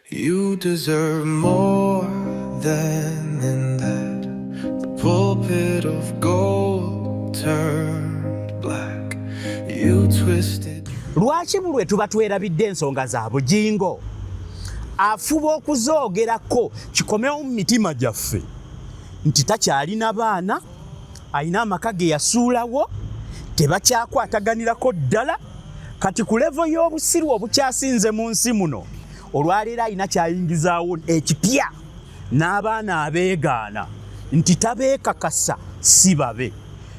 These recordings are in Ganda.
You deserve more than that. The pulpit of gold turned black. You twisted. Lwaki bulwe tuba twerabidde ensonga za Bugingo, afuba okuzoogerako kikomewo mu mitima gyaffe nti takyalina baana, alina amaka ge yasuulawo, tebakyakwataganirako ddala. Kati ku level y'obusiru obukyasinze mu nsi muno olwaleero, alina kyayingizaawo ekipya n'abaana abeegaana nti tabeekakasa si babe,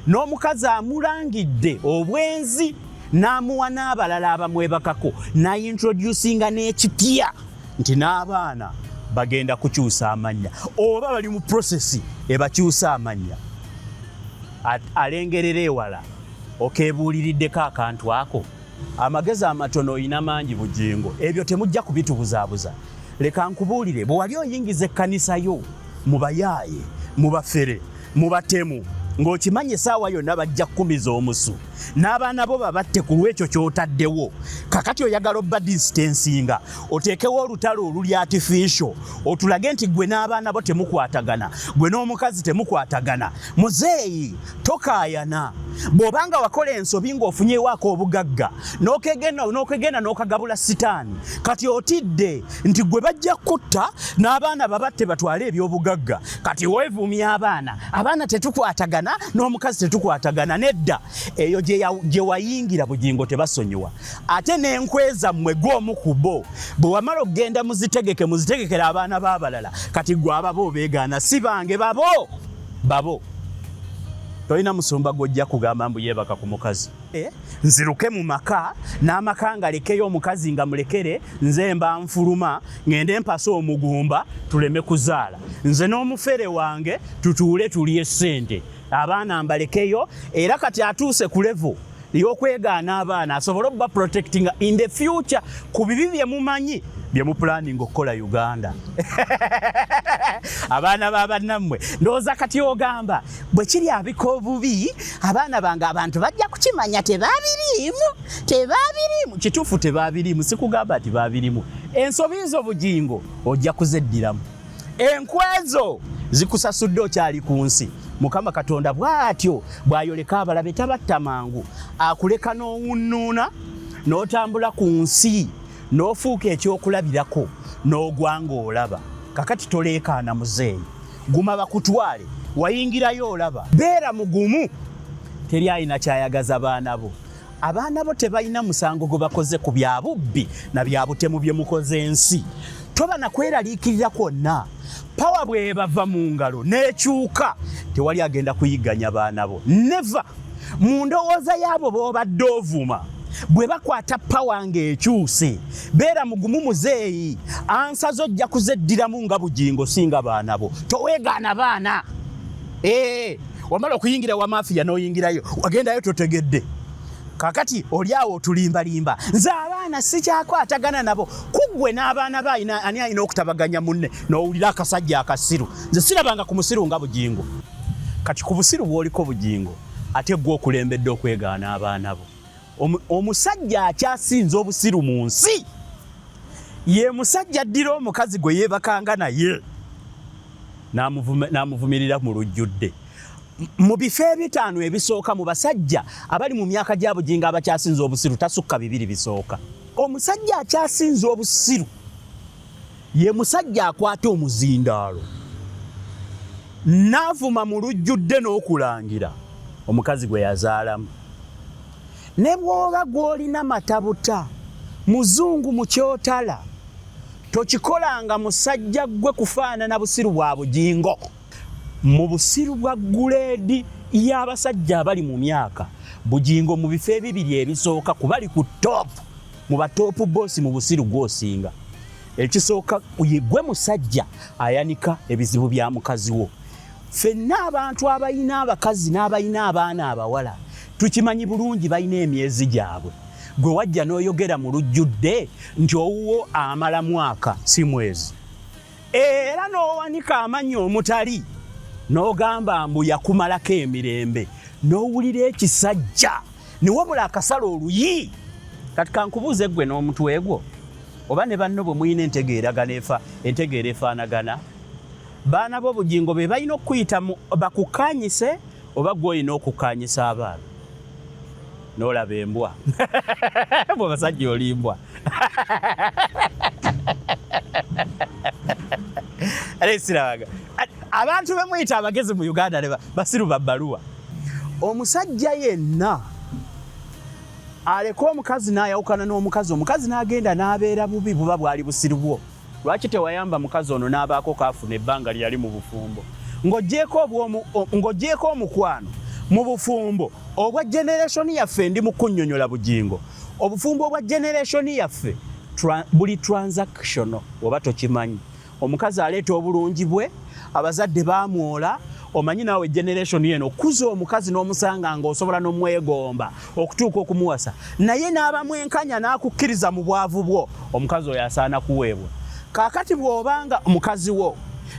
n'omukazi amulangidde obwenzi n'amuwa n'abalala abamwebakako, n'aintroducinga n'ekipya nti n'abaana bagenda kukyusa amannya oba bali mu process ebakyusa amannya. Alengerera ewala, okeebuuliriddeko akantu ako. Amagezi amatono oyina mangi, Bugingo, ebyo temujja kubitubuzaabuza. Leka nkubuulire, bwe wali oyingiza ekkanisa yo mu bayaaye, mu bafere, mu batemu, ng'okimanyi essaawa yonna bajja kukumiza omusu n'abaana bo babatte ku lw'ekyo ky'otaddewo. Kakati oyagala obba distancinga, oteekewo olutalo oluli artificial, otulage nti gwe n'abaana bo temukwatagana, gwe n'omukazi temukwatagana. Muzeeyi, tokaayana. Bw'obanga wakola ensobi ng'ofunyewaako obugagga n'okegenda n'okagabula sitaani, kati otidde nti gwe bajja kutta n'abaana babatte batwale ebyobugagga. Kati weevuumya abaana, abaana tetukwatagana n'omukazi tetukwatagana. Nedda, eyo gye wayingira, Bugingo, tebasonyiwa. Ate n'enkwe zammwe gw'omu ku bo, bwe wamala okugenda muzitegeke, muzitegekera abaana b'abalala. Kati gwe ababo obeegaana, si bange, babo babo. Tolina musumba gw'ojja kugamba mbu yeebaka ku mukazi. Nziruke mu maka n'amaka nga lekeyo omukazi, nga mulekere nze mba nfuluma ŋŋende mpase omugumba tuleme kuzaala, nze n'omufere wange tutuule tulye ssente, abaana mbalekeyo. Era kati atuuse ku level y'okwegaana abaana asobole okuba protectinga in the future ku bibi bye mumanyi bye muplanninga okukola Uganda, abaana ba bannammwe. Ndowooza kati ogamba bwe kiri abika obubi, abaana bange abantu bajja kukimanya tebabiriimu, tebabiriimu. Kituufu, tebabiriimu, sikugamba nti babirimu. Ensobi zo, Bugingo, ojja kuzeddiramu. Enkwezo zikusasudde okyali ku nsi. Mukama Katonda bw'atyo bw'ayoleka abalabe, tabatta mangu, akuleka n'owunnuuna n'otambula ku nsi n'ofuuka ekyokulabirako n'ogwanga olaba. Kakati toleekaana, muzeeyi, guma bakutwale wayingirayo olaba. Beera mugumu, teri alina kyayagaza baana bo. Abaana bo tebalina musango gwe bakoze ku bya bubbi na bya butemu bye mukoze ensi. Toba nakweraliikirira kwonna. Power bwebava mu ngalo n'ekyuka, tewali agenda kuyigganya baana bo, never. Mu ndowooza yaabo b'obadde ovuma, bwe bakwata power ng'ekyuse, beera mugumu, muzeeyi, answer zo ojja kuzeddiramu nga Bugingo, singa baana bo. Toweegaana baana. Ee, wamala okuyingira wa mafia n'oyingirayo, wagendayo totegedde. Kakati oli awo otulimbalimba, nze abaana sikyakwatagana nabo. Kuggwe n'abaana ba ani alina okutabaganya munne? N'owulira akasajja akasiru. Nze sirabanga ku musiru nga Bugingo. Kati ku busiru bw'oliko, Bugingo, ate gwe okulembedde okwegaana abaana bo. Omusajja akyasinza obusiru mu nsi ye musajja addira omukazi gwe yeebakanga naye n'amuvumirira mu lujjudde. Mu bifo ebitaano ebisooka mu basajja abali mu myaka gya Bugingo abakyasinza obusiru, tasukka bibiri bisooka. Omusajja akyasinza obusiru ye musajja akwata omuzindaalo n'avuma mu lujjudde n'okulangira omukazi gwe yazaalamu. Ne bw'oba gw'olina matabuta muzungu mu kyotala, tokikolanga musajja gwe kufaanana busiru bwa Bugingo. Mu busiru bwa grade y'abasajja abali mu myaka, Bugingo mu bifo ebibiri ebisooka ku bali ku top, mu ba top boss mu busiru gw'osinga. Ekisooka, gwe musajja ayanika ebizibu bya mukazi wo. Ffenna abantu abalina abakazi n'abalina abaana abawala tukimanyi bulungi balina emyezi gyabwe. Gwe wajja n'oyogera mu lujjudde nti owuwo amala mwaka si mwezi, era n'owanika amannya omutali n'ogamba mbu yakumalako emirembe, n'owulira ekisajja ne wabula akasala oluyi. Kati kankubuuze, ggwe n'omutwe gwo. Oba ne banno bwe mulina entegeeragana efa entegeera efaanagana, baana bo Bugingo be balina okukuyita bakukkaanyise oba gwe olina okukkaanyisa abaana? N'olaba embwa bwe basajja oli mbwa. Sirabaga abantu bemuyita abagezi mu Uganda ne basiru ba bbaluwa. Omusajja yenna aleka omukazi n'ayawukana n'omukazi, omukazi n'agenda n'abeera bubi, buba bwali busiru bwo. Lwaki tewayamba mukazi ono n'abaako k'afuna ebbanga lye yali mu bufumbo? Ng'oggyeeko omukwano mu bufumbo obwa generation yaffe, ndi mu kunnyonnyola Bugingo, obufumbo obwa generation yaffe buli transactional, oba tokimanyi. Omukazi aleeta obulungi bwe, abazadde baamwola, omanyi naawe generation eno okuza omukazi n'omusanga ng'osobola n'omwegomba okutuuka okumuwasa, naye n'aba mwenkanya n'akukkiriza mu bwavu bwo, omukazi oyo asaana kuweebwa. Kaakati bw'obanga mukazi wo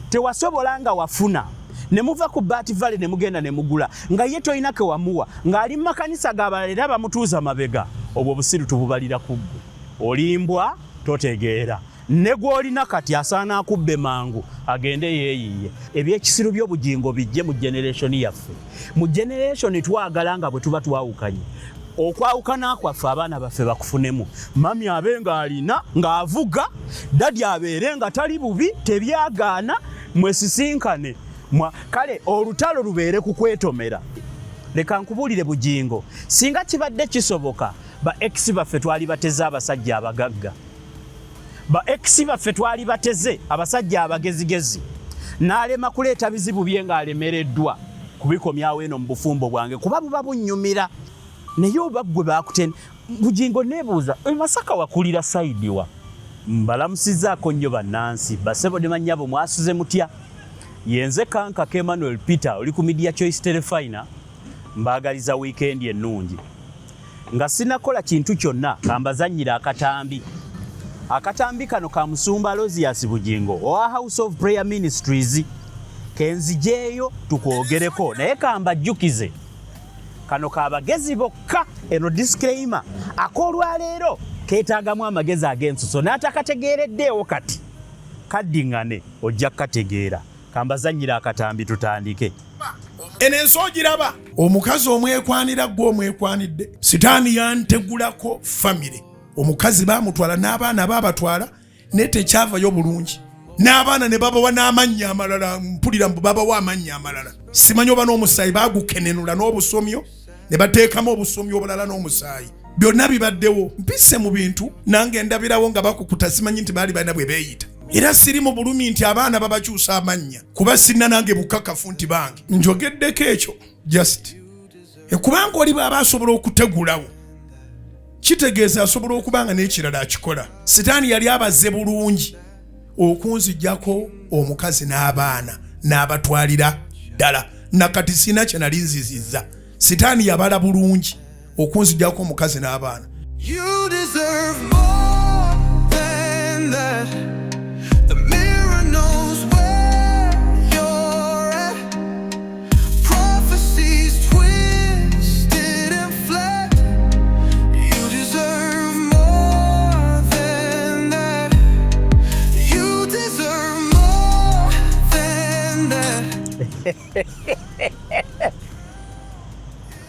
tewasobola nga wafuna ne muva ku Bat Valley ne mugenda ne mugula nga ye tolina ke wamuwa, ng'ali mu makanisa g'abalala era bamutuuza mabega, obwo obusiru tububalira ku ggwe. Oli mbwa totegeera. Ne gw'olina kati asaana akubbe mangu agende yeeyiye. Eby'ekisiru byo Bugingo bijje mu generation yaffe. Mu generation twagala nga bwe tuba twawukanye, okwawukana kwaffe abaana baffe bakufunemu. Mummy abe ng'alina ng'avuga, daddy abeere nga tali bubi, tebyagaana, mwesisinkane. Kale olutalo lubeere ku kwetomera. Leka nkubuulire Bugingo, singa kibadde kisoboka ba ex baffe twalibateze abasajja abagagga. Ba ex baffe twali bateze abasajja abagezigezi, n'alema kuleeta bizibu bye ng'alemereddwa kubikomyawo eno mu bufumbo bwange kuba buba bunnyumira. Naye oba ggwe bakuten Bugingo neebuuza e Masaka wakulira sayidi wa? Mbalamusizzaako nnyo bannansi, bassebo ne bannyabo mwasuze mutya? Yenze Kankaka Emmanuel Peter oli ku Media Choice Terefayina, mbaagaliza wiikendi ennungi. Nga sinakola kintu kyonna kambazannyire akatambi. Akatambi kano ka Musumba Aloysius Bugingo owa House of Prayer Ministries kenzijeeyo tukwogereko, naye kambajjukize kano ka bagezi bokka. Eno disclaimer ak'olwaleero keetaagamu amagezi ag'ensuso, n'atakategeereddeewo kati kaddiŋŋane ojja kukategeera. Kambazannyire akatambi tutandike. Eno ensi ogiraba, omukazi omwekwanira gwe omwekwanidde. Sitaani yantegulako famire, omukazi baamutwala n'abaana baabatwala, naye tekyavayo bulungi, n'abaana ne babawa n'amannya amalala. Mpulira mbu babawa amannya amalala, simanyi oba n'omusaayi baagukenenula n'obusomyo ne bateekamu obusomyo obulala n'omusaayi, byonna bibaddewo. Mpise mu bintu nange ndabirawo nga bakukuta, simanyi nti baali balina bwe beeyita. Era siri mu bulumi nti abaana babakyusa amannya, kuba sinna nange bukakafu nti bange. Njogeddeko ekyo just kubanga oli bw'aba asobola okutegulawo, kitegeeza asobola okuba nga n'ekirala akikola. Sitaani yali abaze bulungi okunzijjako omukazi n'abaana n'abatwalira ddala, nakati sirina kye nali nzizizza. Sitaani yabala bulungi okunzijjako omukazi n'abaana. You deserve more than that. The mirror knows where you're at. Prophecies twisted and flat. You deserve more than that. You deserve more than that.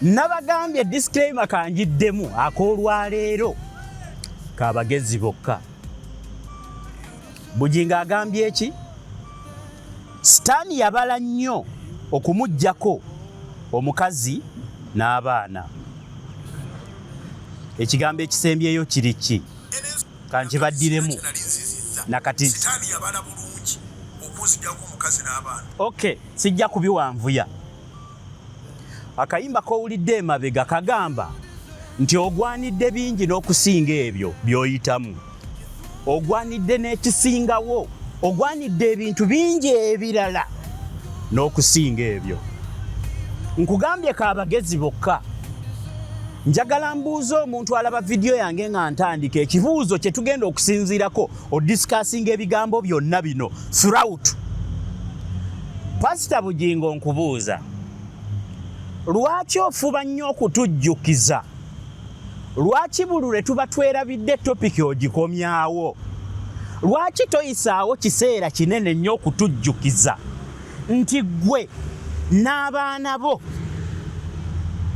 Nabagambye disclaimer kangiddemu ak'olwaleero kabagezi bokka. Bugingo agambye eki? Sitaani yabala nnyo okumuggyako omukazi n'abaana. Ekigambo ekisembyeyo kiri ki? Kankibaddiremu nakati. Okay, sijja kubiwanvuya. Akayimba k'owulidde emabega kagamba nti ogwanidde bingi n'okusinga ebyo by'oyitamu. Ogwanidde n'ekisingawo, ogwanidde ebintu bingi ebirala n'okusinga ebyo. Nkugambye ka bagezi bokka. Njagala mbuuze omuntu alaba vidiyo yange nga ntandika ekibuuzo kye tugenda okusinziirako odisikasinga ebigambo byonna bino throughout. Pasita Bugingo nkubuuza, lwaki ofuba nnyo okutujjukiza? Lwaki buli lwe tuba twerabidde topiki ogikomyawo? Lwaki toyisaawo kiseera kinene nnyo okutujjukiza nti ggwe n'abaana bo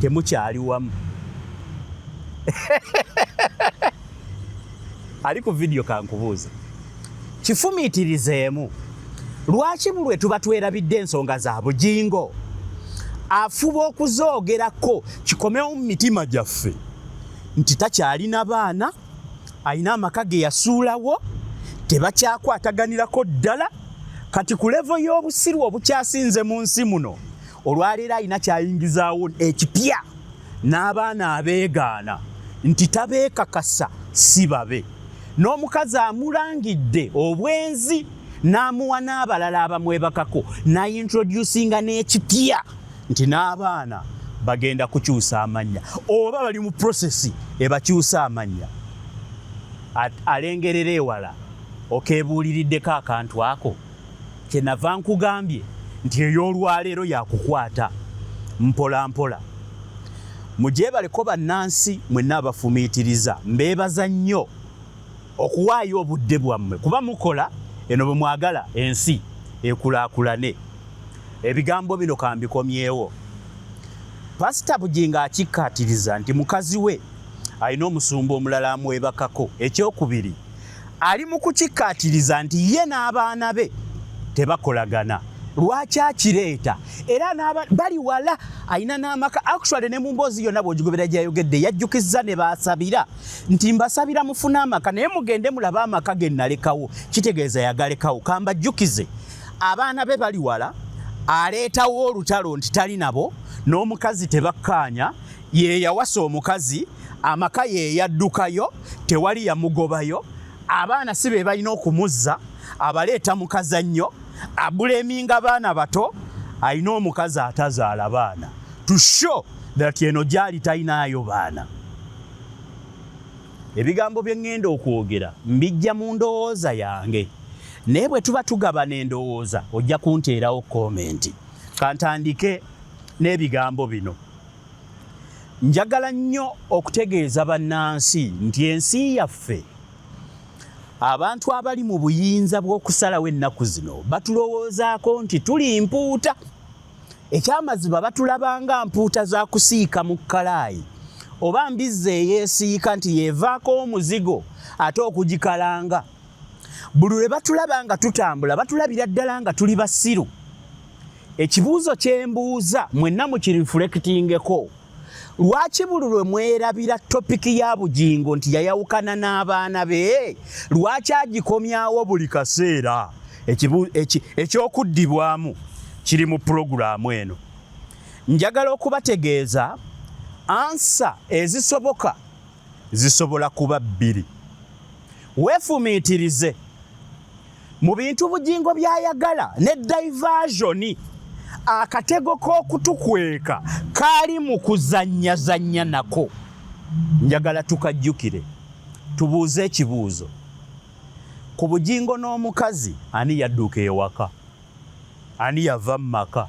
temukyali wamu? Ali ku vidiyo kankubuuze, kifumiitirizeemu, lwaki buli lwe tuba twerabidde ensonga za Bugingo afuba okuzoogerako kikomewo mu mitima gyaffe nti takyalina baana, alina amaka ge yasuulawo, tebakyakwataganirako ddala, kati ku levo y'obusiru obukyasinze mu nsi muno olwaleero alina kyayingizaawo ekipya n'abaana abeegaana nti tabeekakasa si babe, n'omukazi amulangidde obwenzi n'amuwa n'abalala abamwebakako n'ayintroducinga n'ekipya nti n'abaana bagenda kukyusa amannya oba bali mu process ebakyusa amannya. Alengerera ewala okeebuuliriddeko akantu ako? Kyenava nkugambye nti ey'olwaleero yakukwata mpola mpola. Mugyebaleko bannansi mwenna abafumiitiriza, mbeebaza nnyo okuwaayo obudde bwammwe kuba mukola eno bwe mwagala ensi ekulaakulane. Ebigambo bino kambikomyewo. Pasita Bugingo akikkaatiriza nti mukazi we alina omusumba omulala amwebakako. Ekyokubiri, ali mu kukikkaatiriza nti ye n'abaana be tebakolagana. Lwaki akireeta? Era bali wala, alina n'amaka. Actually ne mu mboozi yonna bw'ogigobera gy'ayogedde yajjukizza ne baasabira nti mbasabira mufune amaka naye mugende mulabe amaka ge nalekawo. Kitegeeza yagalekawo. Kambajjukize, abaana be bali wala, aleetawo olutalo nti tali nabo, n'omukazi tebakkaanya, ye yawasa omukazi, amaka ye yaddukayo, tewali yamugobayo, abaana si be balina okumuzza, abaleeta mu kazannyo, abuleminga baana bato, alina omukazi atazaala baana to show that eno gyali talinaayo baana. Ebigambo bye ŋŋenda okwogera mbijja mu ndowooza yange, naye bwe tuba tugabana endowooza ojja kunteerawo komenti. Kantandike n'ebigambo bino. Njagala nnyo okutegeeza bannansi nti ensi yaffe abantu abali mu buyinza bw'okusalawo ennaku zino batulowoozaako nti tuli mpuuta. Ekyamazima batulabanga mpuuta za kusiika mu kkalaayi oba mbizzi eyeesiika nti yeevaako omuzigo ate okugikalanga. Buli lwe batulaba nga tutambula batulabira ddala nga tuli basiru. Ekibuuzo kye mbuuza mwenna mukirifulekitingeko, lwaki buli lwe mwerabira topiki ya Bugingo nti yayawukana n'abaana be, lwaki agikomyawo buli kaseera? Eky'okuddibwamu kiri mu pulogulaamu eno. Njagala okubategeeza ansa ezisoboka zisobola kuba bbiri. Weefumiitirize mu bintu Bugingo by'ayagala ne diversion, akatego k'okutukweka kaali mu kuzannyazannya nako. Njagala tukajjukire, tubuuze ekibuuzo. Ku Bugingo n'omukazi ani yadduka ewaka? Ani yava mu maka?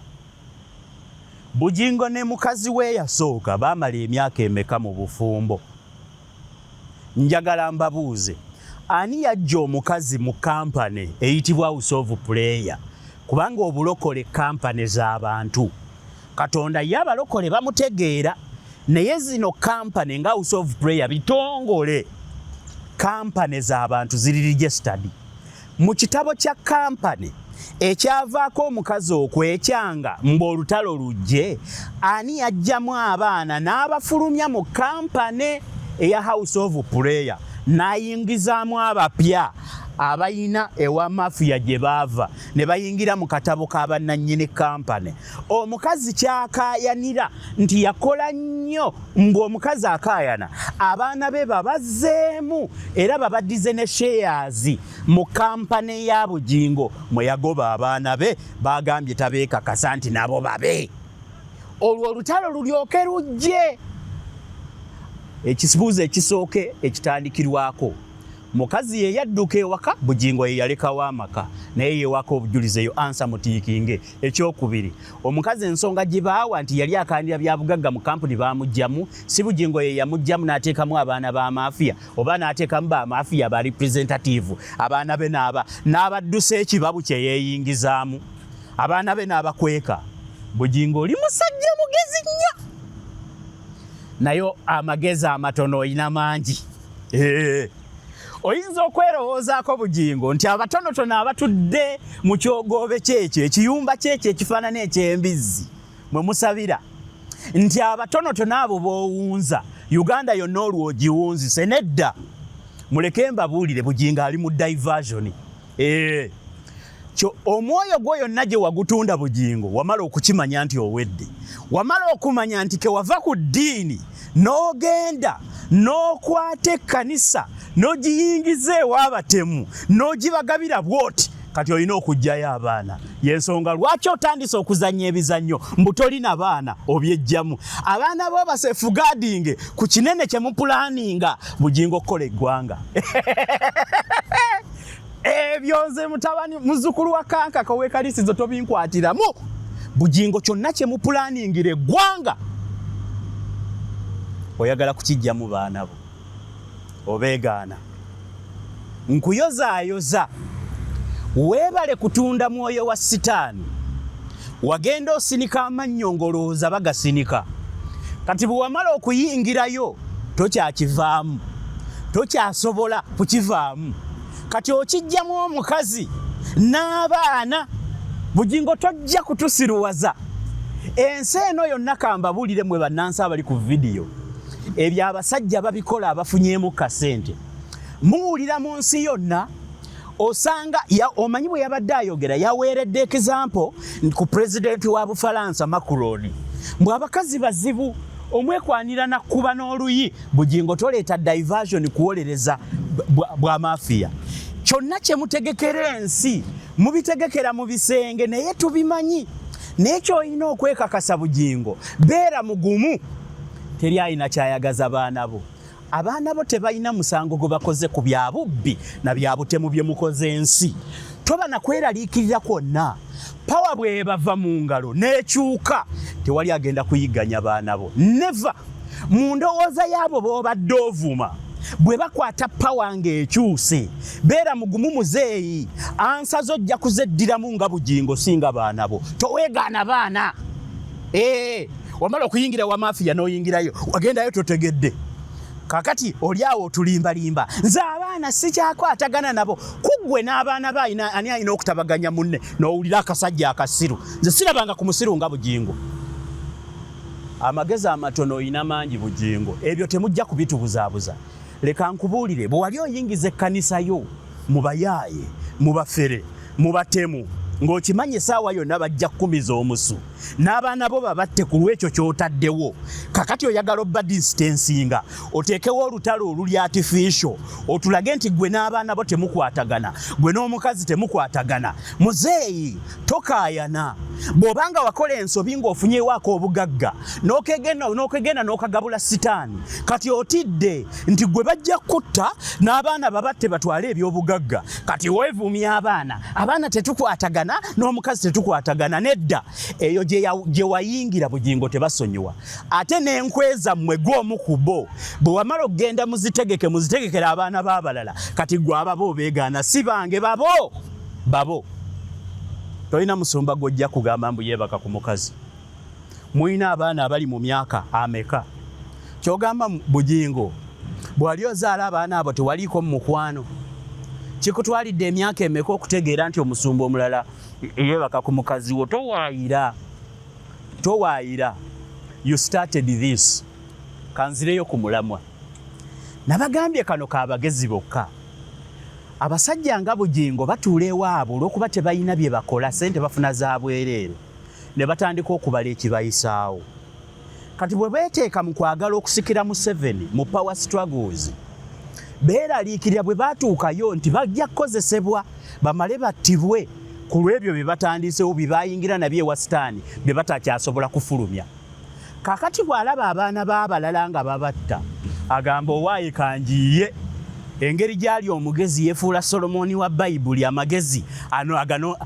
Bugingo ne mukazi we eyasooka baamala emyaka emeka mu bufumbo? Njagala mbabuuze, ani yajja omukazi mu kampane eyitibwa House of Prayer? Kubanga obulokole kampane z'abantu. Katonda ye abalokole bamutegeera, naye zino kampane nga House of Prayer bitongole, kampane z'abantu ziri registered. Mu kitabo kya kampane ekyavaako omukazi okwekyanga mbu olutalo lujje, ani yajjamu abaana n'abafulumya mu kampane eya House of Prayer n'ayingizaamu abapya abalina ewa mafiya gye baava ne bayingira mu katabo ka bannannyini kampane? Omukazi kyakaayanira nti yakola nnyo mbu omukazi akaayana abaana be babazzeemu era babaddize ne shares mu kampane ya Bugingo mwe yagoba abaana be bagambye tabeekakasa nti nabo babe, olwo olutalo lulyoke lujje. Ekibuuzo ekisooke ekitandikirwako, Mukazi ye yadduka ewaka, Bugingo ye yalekawo amaka, naye yewaka obujulizi eyo ansa mutiikinge. Ekyokubiri, omukazi ensonga gye baawa nti yali akaanira bya bugagga mu kampuni baamuggyamu, si Bugingo ye yamuggyamu n'ateekamu abaana ba maafiya oba n'ateekamu ba maafiya ba representative abaana be n'aba n'abaddusa ekibabu kye yeeyingizaamu abaana be n'abakweka. Bugingo oli musajja mugezi nnyo naye amagezi amatono olina mangi. Eh. Oyinza okwerowoozaako Bugingo nti abatonotono abatudde mu kyogoobe kyekyo ekiyumba kyekyo ekifaanana eky'embizzi mwe musabira nti abatonotono abo b'owunza Uganda yonna olwo ogiwunzise. Nedda, muleke mbabuulire, Bugingo ali mu diversion. Eh. Kyo omwoyo gwo yonna gye wagutunda Bugingo wamala okukimanya nti owedde, wamala okumanya nti kewava ku ddiini n'ogenda n'okwata ekkanisa n'ogiyingiza ew'abatemu n'ogibagabira bw'oti, kati olina okuggyayo abaana. Y'ensonga lwaki otandise okuzannya ebizannyo mbu tolina baana, obyejjamu abaana bo basefugaadinge ku kinene kye mupulaninga Bugingo okukola eggwanga. Ebyo nze mutabani muzzukulu wa Kankaka ow'Ekalisizo tobinkwatiramu. Bugingo kyonna kye mupulaningira eggwanga oyagala kukiggyamu baana bo, obeegaana. Nkuyozaayoza, weebale kutunda mwoyo wa sitaani. Wagenda osinika amannyo ng'olowooza bagasinika. Kati bwe wamala okuyingirayo tokyakivaamu, tokyasobola kukivaamu. Kati okijjamu omukazi n'abaana. Bugingo tojja kutusiruwaza. Ensi eno yonna kambabuulire mwe bannansi abali ku vidiyo, ebyo abasajja babikola abafunyeemu kasente. Muwulira mu nsi yonna osanga ya, omanyi bwe yabadde ayogera yaweeredde example ku pulezidenti wa Bufalansa Macron mbu abakazi bazibu omwekwanira nakuba n'oluyi. Bugingo toleeta diversion kuwolereza bwa mafia. Kyonna kye mutegekera ensi mubitegekera mu bisenge naye tubimanyi. Naye ky'olina okwekakasa Bugingo, beera mugumu, teri alina kyayagaza baana bo. Abaana bo tebalina musango gwe bakoze ku bya bubbi na bya butemu bye mukoze ensi. Toba na kweraliikirira kwonna. Pawa bw'ebava mu ngalo n'ekyuka, tewali agenda kuyigganya baana bo. Never! Mu ndowooza y'abo b'obadde ovuma, bwe bakwata pawa ng'ekyuse, beera mugumu muzeeyi, ansa zo ojja kuzeddiramu nga Bugingo si nga baana bo. Toweegaana baana. Ee, wamala okuyingira wa mafiya n'oyingirayo, wagendayo totegedde. Kakati oli awo otulimbalimba, nze abaana sikyakwatagana nabo. Ku ggwe n'abaana bo ani alina okutabaganya munne? N'owulira akasajja akasiru. Nze sirabanga ku musiru nga Bugingo. Amagezi amatono olina mangi Bugingo, ebyo temujja kubitubuzaabuza. Leka nkubuulire, bwe wali oyingiza ekkanisa yo mu bayaaye, mu bafere, mu batemu, ng'okimanyi essaawa yonna bajja kukumiza omusu n'abaana bo babatte ku lw'ekyo ky'otaddewo. Kakati oyagala obba distancinga, oteekewo olutalo oluli artificial, otulage nti ggwe n'abaana bo temukwatagana, ggwe n'omukazi temukwatagana. Muzeeyi, tokaayana. Bw'oba nga wakola ensobi ng'ofunyeewo ak'obugagga n'okegenda n'okagabula sitaani, kati otidde nti gwe bajja kutta n'abaana babatte batwale eby'obugagga. Kati weevuumya abaana, abaana tetukwatagana n'omukazi tetukwatagana. Nedda, eyo gye wayingira Bugingo tebasonyiwa. Ate n'enkwe zammwe gwe omu ku bo, bwe wamala okugenda muzitegeke, muzitegekere abaana b'abalala, kati gwe ababo obeegaana, si bange babo babo. Tolina musumba gw'ojja kugamba mbu yeebaka ku mukazi. Mulina abaana abali mu myaka ameka? Ky'ogamba Bugingo bw'ali ozaala abaana abo tewaliiko mu mukwano? Kikutwalidde emyaka emeka okutegeera nti omusumba omulala yeebaka ku mukazi wo? Towaayira, towaayira. You started this. Kanzireyo ku mulamwa. Nabagambye kano ka bagezi bokka. Abasajja nga Bugingo batuula ewaabwe olw'okuba tebalina bye bakola, ssente bafuna za bwereere ne batandika okubala ekibayisaawo. Kati bwe beeteeka mu kwagala okusikira Museveni mu power struggles, beeraliikirira bwe batuukayo nti bajja kukozesebwa bamale battibwe ku lw'ebyo bye batandisewo bye bayingira nabyo ewa sitaani bye batakyasobola kufulumya. Kaakati bw'alaba abaana b'abalala nga babatta, agamba owaaye kanjiiye. Engeri gy'ali omugezi yeefuula Solomoni wa Bayibuli, amagezi ano agano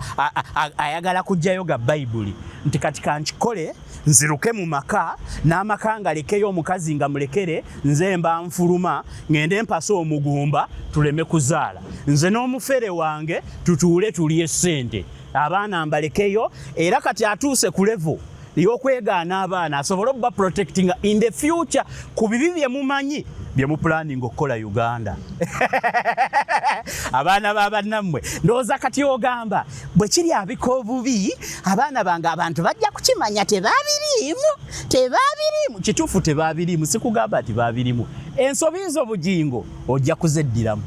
ayagala kuggyayo ga Bayibuli nti kati kankikole nziruke mu maka n'amaka ngalekeyo omukazi nga mulekere nze mba nfuluma ngende mpase omugumba tuleme kuzaala nze n'omufere wange tutuule tulye ssente abaana mbalekeyo. Era kati atuuse ku level y'okwegaana abaana asobole okuba protecting in the future ku bibi bye mumanyi bye mupulaninga okukola Uganda. Abaana ba bannammwe ndowooza kati ogamba bwe kiri abika obubi abaana bange abantu bajja kukimanya tebabiriimu, tebabiriimu. Kituufu tebabiriimu, sikugamba nti babirimu. Ensobi zo Bugingo ojja kuzeddiramu.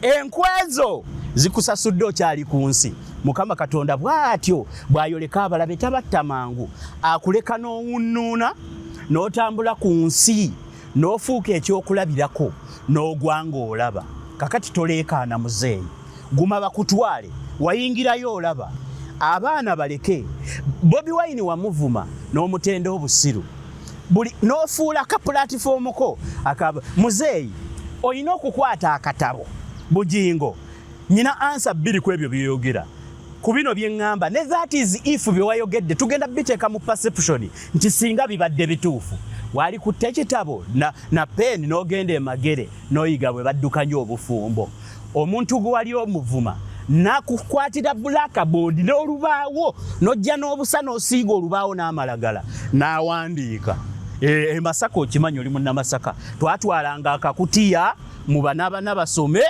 Enkwezo zikusasudde okyali ku nsi. Mukama Katonda bw'atyo bw'ayoleka abalabe, tabatta mangu, akuleka n'owunnuuna n'otambula ku nsi n'ofuuka ekyokulabirako n'ogwa ng'olaba. Kakati toleekaana muzeeyi, guma bakutwale, wayingirayo olaba. Abaana baleke. Bobi Wine wamuvuma n'omutenda obusiru buli n'ofuula ka pulatifoomu ko akaba. Muzeeyi olina okukwata akatabo. Bugingo, nyina ansa bbiri ku ebyo by'oyogera ku bino bye ŋŋamba ne that is if bye wayogedde tugenda biteeka mu perception nti singa bibadde bituufu wali kutta ekitabo na, na pen n'ogenda emagere n'oyiga bwe baddukanya obufumbo. Omuntu gwe wali omuvuma nakukwatira blackboard n'olubaawo n'ojja n'obusa n'osiiga olubaawo n'amalagala n'awandiika. E Masaka okimanyi oli munnamasaka, twatwalanga akakutiya mu banabana basome,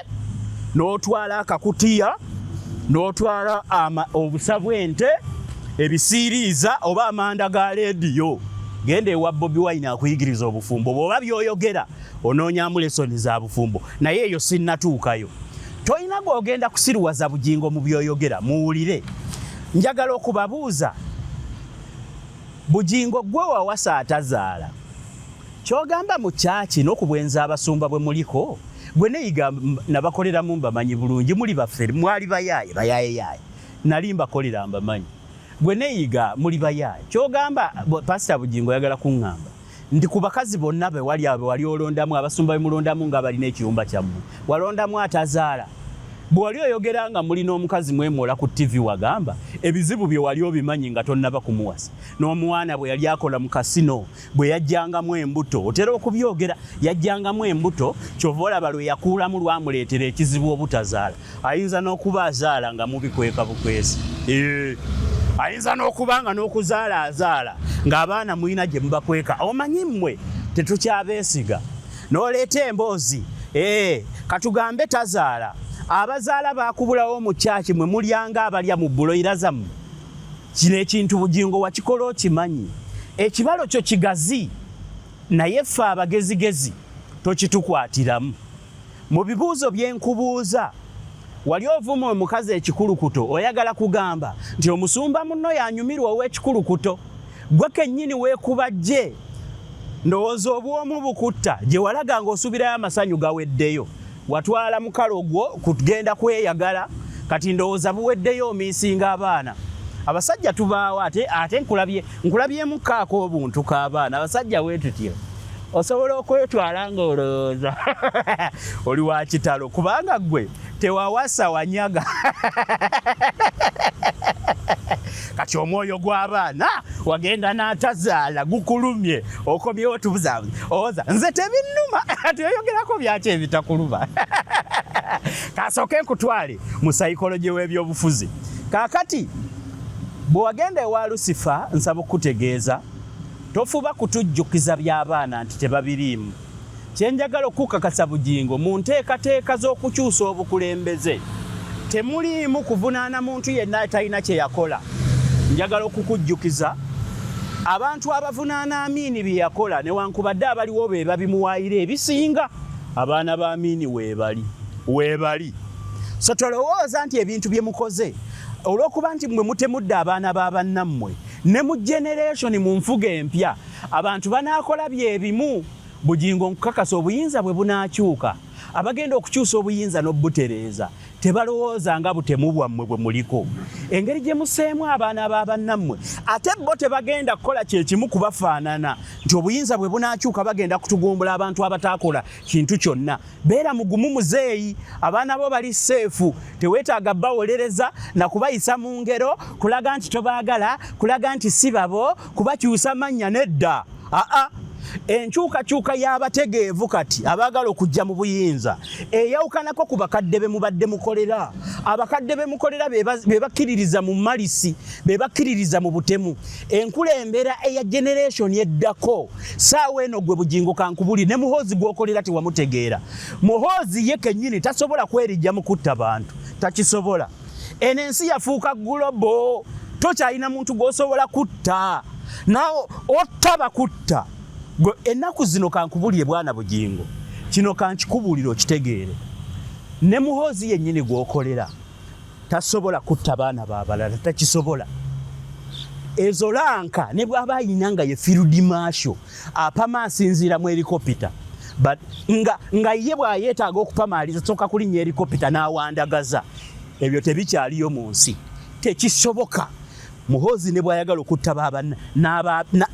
n'otwala akakutiya n'otwala obusa bw'ente ebisiiriiza oba amanda ga leediyo. Genda ewa Bobi Wine akuyigiriza obufumbo bw'oba by'oyogera onoonyamu lesoni za bufumbo, naye eyo sinnatuukayo. Tolina gw'ogenda kusiruwaza Bugingo mu by'oyogera. Muwulire, njagala okubabuuza, Bugingo gwe wawasa atazaala, ky'ogamba mu kyaki n'okubwenza abasumba bwe muliko, gwe neyiga nabakoleramu mbamanyi bulungi, muli baffe, mwali bayaaye bayaayeyaye, nali mbakolera mbamanyi, gwe neyiga muli bayaaye. Ky'ogamba Pasita Bugingo oyagala kuŋŋamba nti ku bakazi bonna be wali be wali olondamu, abasumba be mulondamu nga balina ekiyumba kyammwe, walondamu atazaala? Bwe wali oyogera nga muli n'omukazi mwemwola ku ttivi wagamba ebizibu bye wali obimanyi nga tonnaba kumuwasa. N'omwana bwe yali akola mu kasino bwe yajjangamu embuto, otera okubyogera, yajjangamu embuto ky'ova olaba lwe yakuulamu lwamuleetera ekizibu obutazaala. Ayinza n'okuba azaala nga mubikweka bukwesi. Ayinza n'okuba nga n'okuzaala azaala ng'abaana mulina gye mubakweka. Omanyi mmwe tetukyabeesiga. N'oleeta emboozi. Katugambe tazaala. Abazaala baakubulawo mu kyaki mwe mulyanga abalya mu buloyira zammwe. Kino ekintu Bugingo wakikola okimanyi. Ekibalo kyo kigazi naye ffe abagezigezi tokitukwatiramu. Mu bibuuzo bye nkubuuza, wali ovuma omukazi ekikulukuto oyagala kugamba nti omusumba munno yanyumirwa ow'ekikulukuto? Gwe kennyini weekubajje. Ndowooza obw'omu bukutta gye walaga ng'osuubirayo amasanyu gaweddeyo. Watwala mukalo gwo kugenda kweyagala kati ndowooza buweddeyo omiisinga abaana. Abasajja tubaawo ate ate nkulabye nkulabyemu kaako obuntu k'abaana abasajja weetutyo. Osobola okwetwala ng'olowooza oli wa kitalo kubanga ggwe tewawasa wanyaga. Kati omwoyo gw'abaana wagenda n'atazaala gukulumye, okomyewo tubuzaabuza owoza nze tebinnuma. Kati oyogerako byaki ebitakuluma? Kasooke nkutwale mu sayikologi w'ebyobufuzi. Kaakati bwe wagenda ewa Lusifa, nsaba okukutegeeza tofuba kutujjukiza by'abaana nti tebabiriimu. Kye njagala okukukakasa Bugingo, mu nteekateeka z'okukyusa obukulembeze temuliimu kuvunaana muntu yenna atalina kye yakola. Njagala okukujjukiza abantu abavunaana Amini bye yakola newankubadde abaliwo be babimuwaayira ebisinga abaana ba Amini weebali weebali. So tolowooza nti ebintu bye mukoze olw'okuba nti mmwe mutemudde abaana ba bannammwe ne mu generation mu nfuga empya abantu banaakola bye bimu. Bugingo nkukakasa obuyinza bwe bunaakyuka abagenda okukyusa obuyinza n'obutereeza Tebalowooza nga butemu bwammwe bwe muliko, engeri gye museemu abaana ba bannammwe, ate bo tebagenda kukola kye kimu kubafaanana nti obuyinza bwe bunaakyuka bagenda kutugumbula abantu abataakola kintu kyonna. Beera mugumu muzeeyi, abaana bo bali seefu, teweetaaga bawolereza na kubayisa mu ngero kulaga nti tobaagala, kulaga nti si babo, kubakyusa mannya nedda. Aa enkyukakyuka y'abategeevu kati abaagala okujja mu buyinza eyawukanako ku bakadde be mubadde mukolera. Abakadde be mukolera be bakkiririza mu malisi, be bakkiririza mu butemu. Enkulembera eya generation eddako saawa eno gwe Bugingo kankubuli ne Muhoozi gw'okolera tewamutegeera. Muhoozi ye kennyini tasobola kwerijja mu kutta bantu, takisobola. Eno ensi yafuuka global, tokyalina muntu gw'osobola kutta, naawe otta bakutta. Gwe ennaku zino kankubulire bwana Bugingo, kino kankikubuulire okitegeere, ne Muhoozi yennyini gw'okolera tasobola kutta baana babalala, takisobola. Ezo lanka ne bw'aba ayina nga ye field marshal apama asinziira mu helikopita, but nga, nga ye bw'ayeetaaga okupamaaliza soka kulinnya helikopita n'awandagaza. Ebyo tebikyaliyo mu nsi, tekisoboka. Muhoozi ne bw'ayagala okutta baaba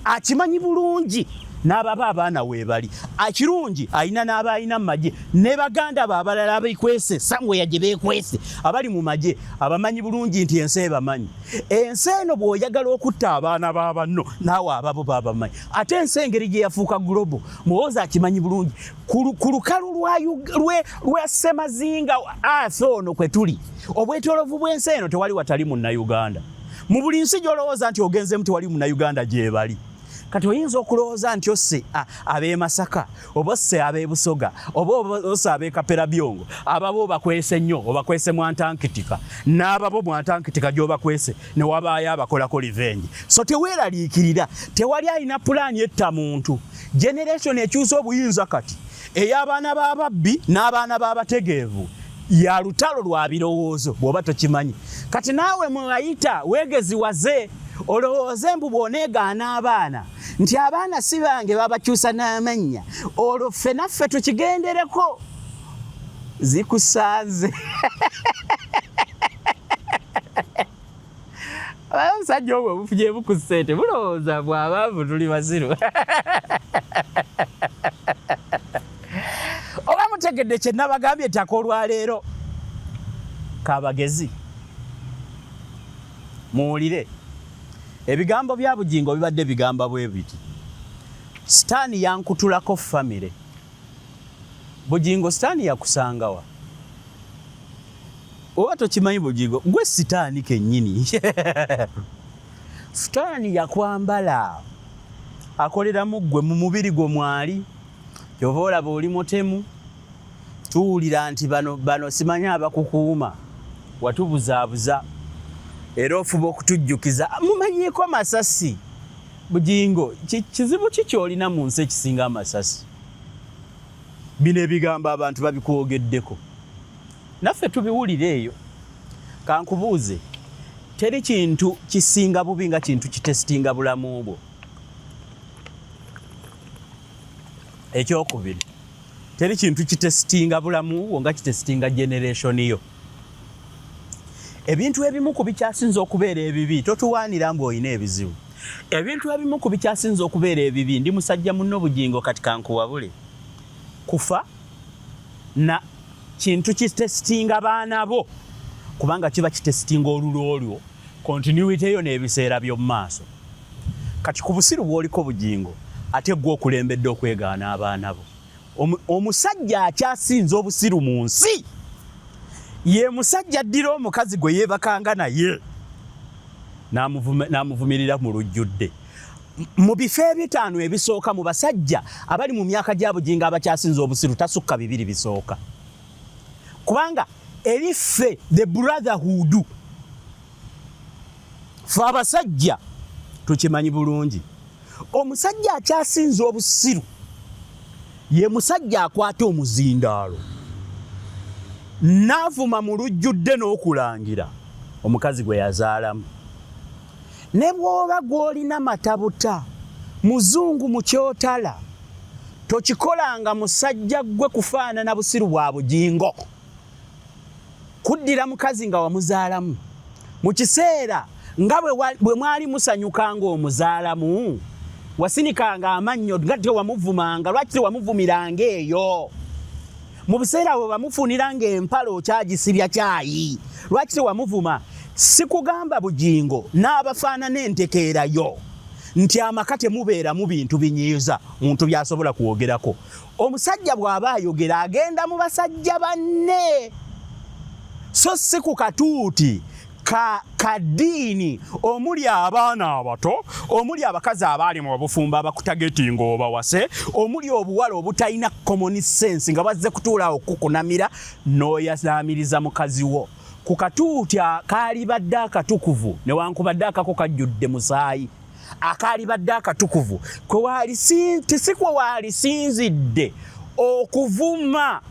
akimanyi bulungi n'ababa abaana weebali. Akirungi alina n'abalina mu magye ne baganda be abalala abekwese somewhere gye beekwese abali mu magye abamanyi bulungi nti ensi ebamanyi. Ensi eno bw'oyagala okutta abaana ba banno naawe ababo babamanyi. Ate ensi engeri gye yafuuka global, Muhoozi akimanyi bulungi. Ku lukalu lwa Ssemazinga Earth ono kwe tuli, obwetoolovu bw'ensi eno tewali watali Munnayuganda. Mu buli nsi gy'olowooza nti ogenzemu tewali Munnayuganda gyebali. Kati oyinza okulowooza nti osse ab'e Masaka oba osse ab'e Busoga oba osse ab'e Kaperabyongo, ababo obakwese nnyo, obakwese mu Antarctica, n'ababo mu Antarctica gy'obakwese ne wabaayo abakolako revenge. So teweeraliikirira, tewali alina pulaani etta muntu. Generation ekyusa obuyinza kati ey'abaana b'ababbi n'abaana b'abategeevu ya lutalo lwa birowoozo bw'oba tokimanyi. Kati naawe mwayita weegeziwaze olowooze mbu bw'oneegaana abaana nti abaana si bange babakyusa n'amannya, olwo ffe naffe tukigendereko. Zikusanze. Omusajja obwo obufugyemu ku ssente bulowooza bw'abaavu tuli basiru. Oba mutegedde kye nabagambye ettaka olwaleero kabagezi muwulire ebigambo bya Bugingo bibadde bigamba bwe biti, Sitaani yankutulako famire. Bugingo sitaani yakusangawa? Oba tokimanyi Bugingo, gwe sitaani kennyini. Sitaani yakwambala, akolera mu ggwe, mu mubiri gwo mwali. Kyova olaba oli mutemu, tuwulira nti bano bano simanyi abakukuuma, watubuzaabuza era ofuba okutujjukiza. Mumanyiiko masasi Bugingo, kizibu ki ky'olina mu nsi ekisinga amasasi? Bino ebigambo abantu babikwogeddeko, naffe tubiwulira eyo. Kankubuuze, teri kintu kisinga bubi nga kintu kitesitinga bulamu bwo. Ekyokubiri, teri kintu kitesitinga bulamu bwo nga kitesitinga generation yo. Ebintu ebimu ku bikyasinze okubeera ebibi, totuwaanira mbu olina ebizibu. Ebintu ebimu ku bikyasinze okubeera ebibi, ndi musajja munno Bugingo kati kankuwabule, kufa na kintu kitesitinga baana bo, kubanga kiba kitesitinga olulwo lwo, continuity yo n'ebiseera by'omu maaso. Kati ku busiru bw'oliko Bugingo, ate ggwe okulembedde okwegaana abaana bo. Omusajja akyasinze obusiru mu nsi ye musajja addira omukazi gwe yeebakanga naye n'amuvumirira mu lujjudde. Mu bifo ebitaano ebisooka mu basajja abali mu myaka gya Bugingo abakyasinze obusiru tasukka bibiri bisooka, kubanga eri ffe the brotherhood, ffe abasajja tukimanyi bulungi. Omusajja akyasinze obusiru ye musajja akwata omuzindaalo n'avuma mu lujjudde n'okulangira omukazi gwe yazaalamu. Ne bw'oba gw'olina matabuta, muzungu mu kyotala, tokikolanga musajja ggwe kufaanana busiru bwa Bugingo. Kuddira mukazi nga wamuzaalamu mu kiseera nga bwe mwali musanyuka ng'omuzaalamu, wasinikanga amannyo nga tewamuvumanga, lwaki tewamuvumiranga eyo? Mu biseera bwe bamufunira ng'empale okyagisibya kyayi, lwaki tewamuvuma? Sikugamba Bugingo n'abafaanana entekeera yo nti amaka temubeeramu bintu binyiiza muntu by'asobola kwogerako. Omusajja bw'aba ayogera agenda mu basajja banne so si ku katuuti ka kaddiini omuli abaana abato, omuli abakazi abaali mu bufumbo abakutagetinga obawase, omuli obuwala obutalina common sense nga bazze kutuula awo kukunamira n'oyazaamiriza mukazi wo ku katuuti kaalibadde akatukuvu newankubadde akako kajjudde musaayi akaalibadde akatukuvu si kwe waalisinzidde okuvuma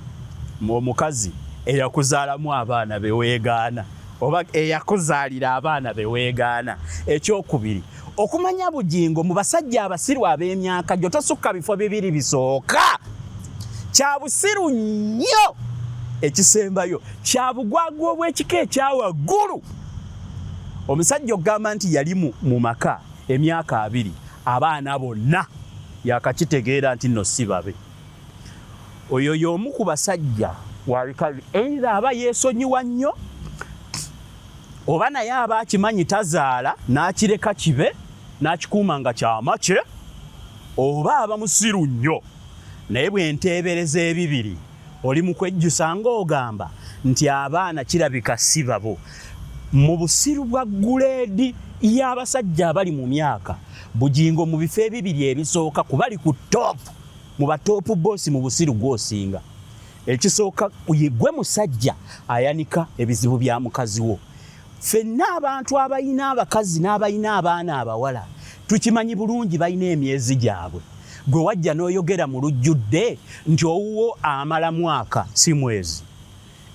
omukazi eyakuzaalamu abaana be weegaana oba eyakuzaalira abaana be weegaana. Ekyokubiri, okumanya Bugingo mu basajja abasiru ab'emyaka gyo tosukka bifo bibiri bisooka. Kya busiru nnyo. Ekisembayo, kya bugwagwa obw'ekika ekya waggulu. Omusajja okugamba nti yali mu maka emyaka abiri abaana bonna yakakitegeera nti nno si babe. Oyo y'omu ku basajja wabika either aba yeesonyiwa nnyo oba naye aba akimanyi tazaala n'akireka kibe n'akikuuma nga kyama kye oba aba musiru nnyo. Naye bwe nteebereza ebibiri oli mu kwejjusa ng'ogamba nti abaana kirabika si babo. Mu busiru bwa guleedi y'abasajja abali mu myaka, Bugingo mu bifo ebibiri ebisooka ku bali ku top, mu ba top boss mu busiru gw'osinga. Ekisooka gwe musajja ayanika ebizibu bya mukazi wo. Ffenna abantu abalina abakazi n'abalina abaana abawala tukimanyi bulungi balina emyezi gyabwe. Gwe wajja n'oyogera mu lujjudde nti owuwo amala mwaka si mwezi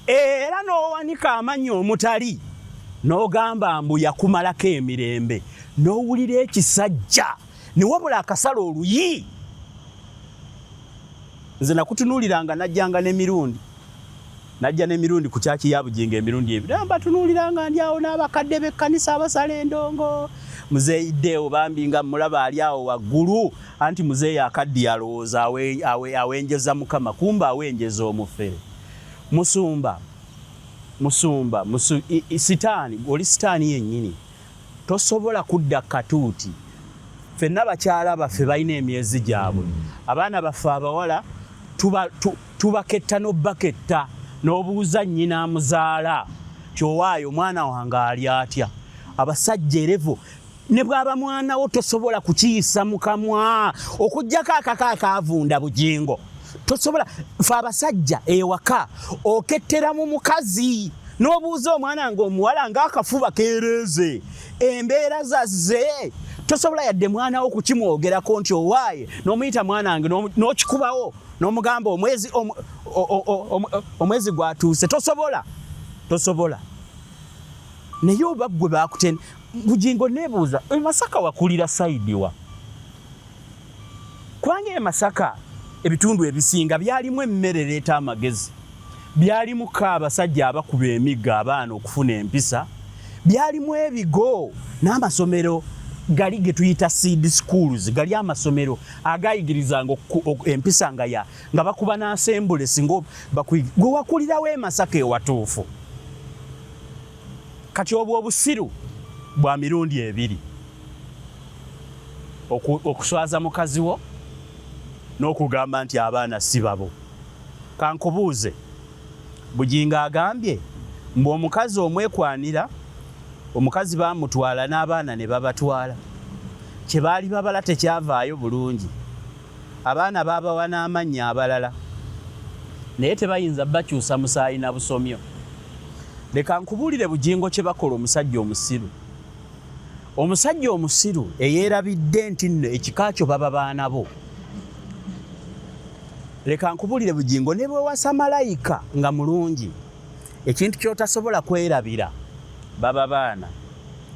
era n'owanika amannya omutali n'ogamba mbu yakumalako emirembe n'owulira ekisajja ne wabula akasala oluyi. Nze nakutunuuliranga najjanga n'emirundi Najja n'emirundi ku kyaki ya Bugingo emirundi ebiri. Naye mbatunuulira nga ndi awo n'abakadde b'ekkanisa abasala endongo. Muzeeyi Deo bambi nga mmulaba ali awo waggulu. Anti muzeeyi akaddiye alowooza awenjeza Mukama kumbe awenjeza omufere. Musumba, musumba, musu, sitaani, oli sitaani yennyini. Tosobola kudda katuuti. Ffenna bakyala baffe balina emyezi gyabwe. Abaana baffe abawala tuba, tu, tubaketta n'obaketta n'obuuza nnyina amuzaala nti owaaye omwana wange ali atya? Abasajja erevo ne bw'aba mwana wo tosobola kukiyisa mu kamwa okuggyako akako akaavunda Bugingo. Tosobola fe abasajja ewaka okettera mu mukazi n'obuuza omwana nga omuwala ng'akafuba keereeze embeera zazze tosobola yadde mwana wo kukimwogerako nti owaaye n'omuyita mwana wange n'okikubawo n'omugamba omwezi omwezi gwatuuse tosobola tosobola naye oba ggwe bakuten Bugingo nebuuza e Masaka wakulira sayidi wa? Kubanga e Masaka ebitundu ebisinga byalimu emmere ereeta amagezi, byalimu ko abasajja abakuba emiggo abaana okufuna empisa, byalimu ebigo n'amasomero gali ge tuyita seed schools, gali amasomero agayigirizanga empisa nga ya nga bakuba n'asembule singa gwe wakulirawo e Masaka ewatuufu. Kati obwo obusiru bwa mirundi ebiri, okuswaza mukazi wo n'okugamba nti abaana si babo. Kankubuuze, Bugingo agambye mbu omukazi omwekwanira, omukazi baamutwala n'abaana ne babatwala. Kye baali babala tekyavaayo bulungi. Abaana baabawa n'amannya abalala naye tebayinza bakyusa musaayi na busomyo. Leka nkubuulire Bugingo kye bakola omusajja omusiru. Omusajja omusiru eyeerabidde nti nno ekika kyo baba baana bo. Leka nkubuulire Bugingo ne bwewasa malayika nga mulungi ekintu ky'otasobola kwerabira baba baana.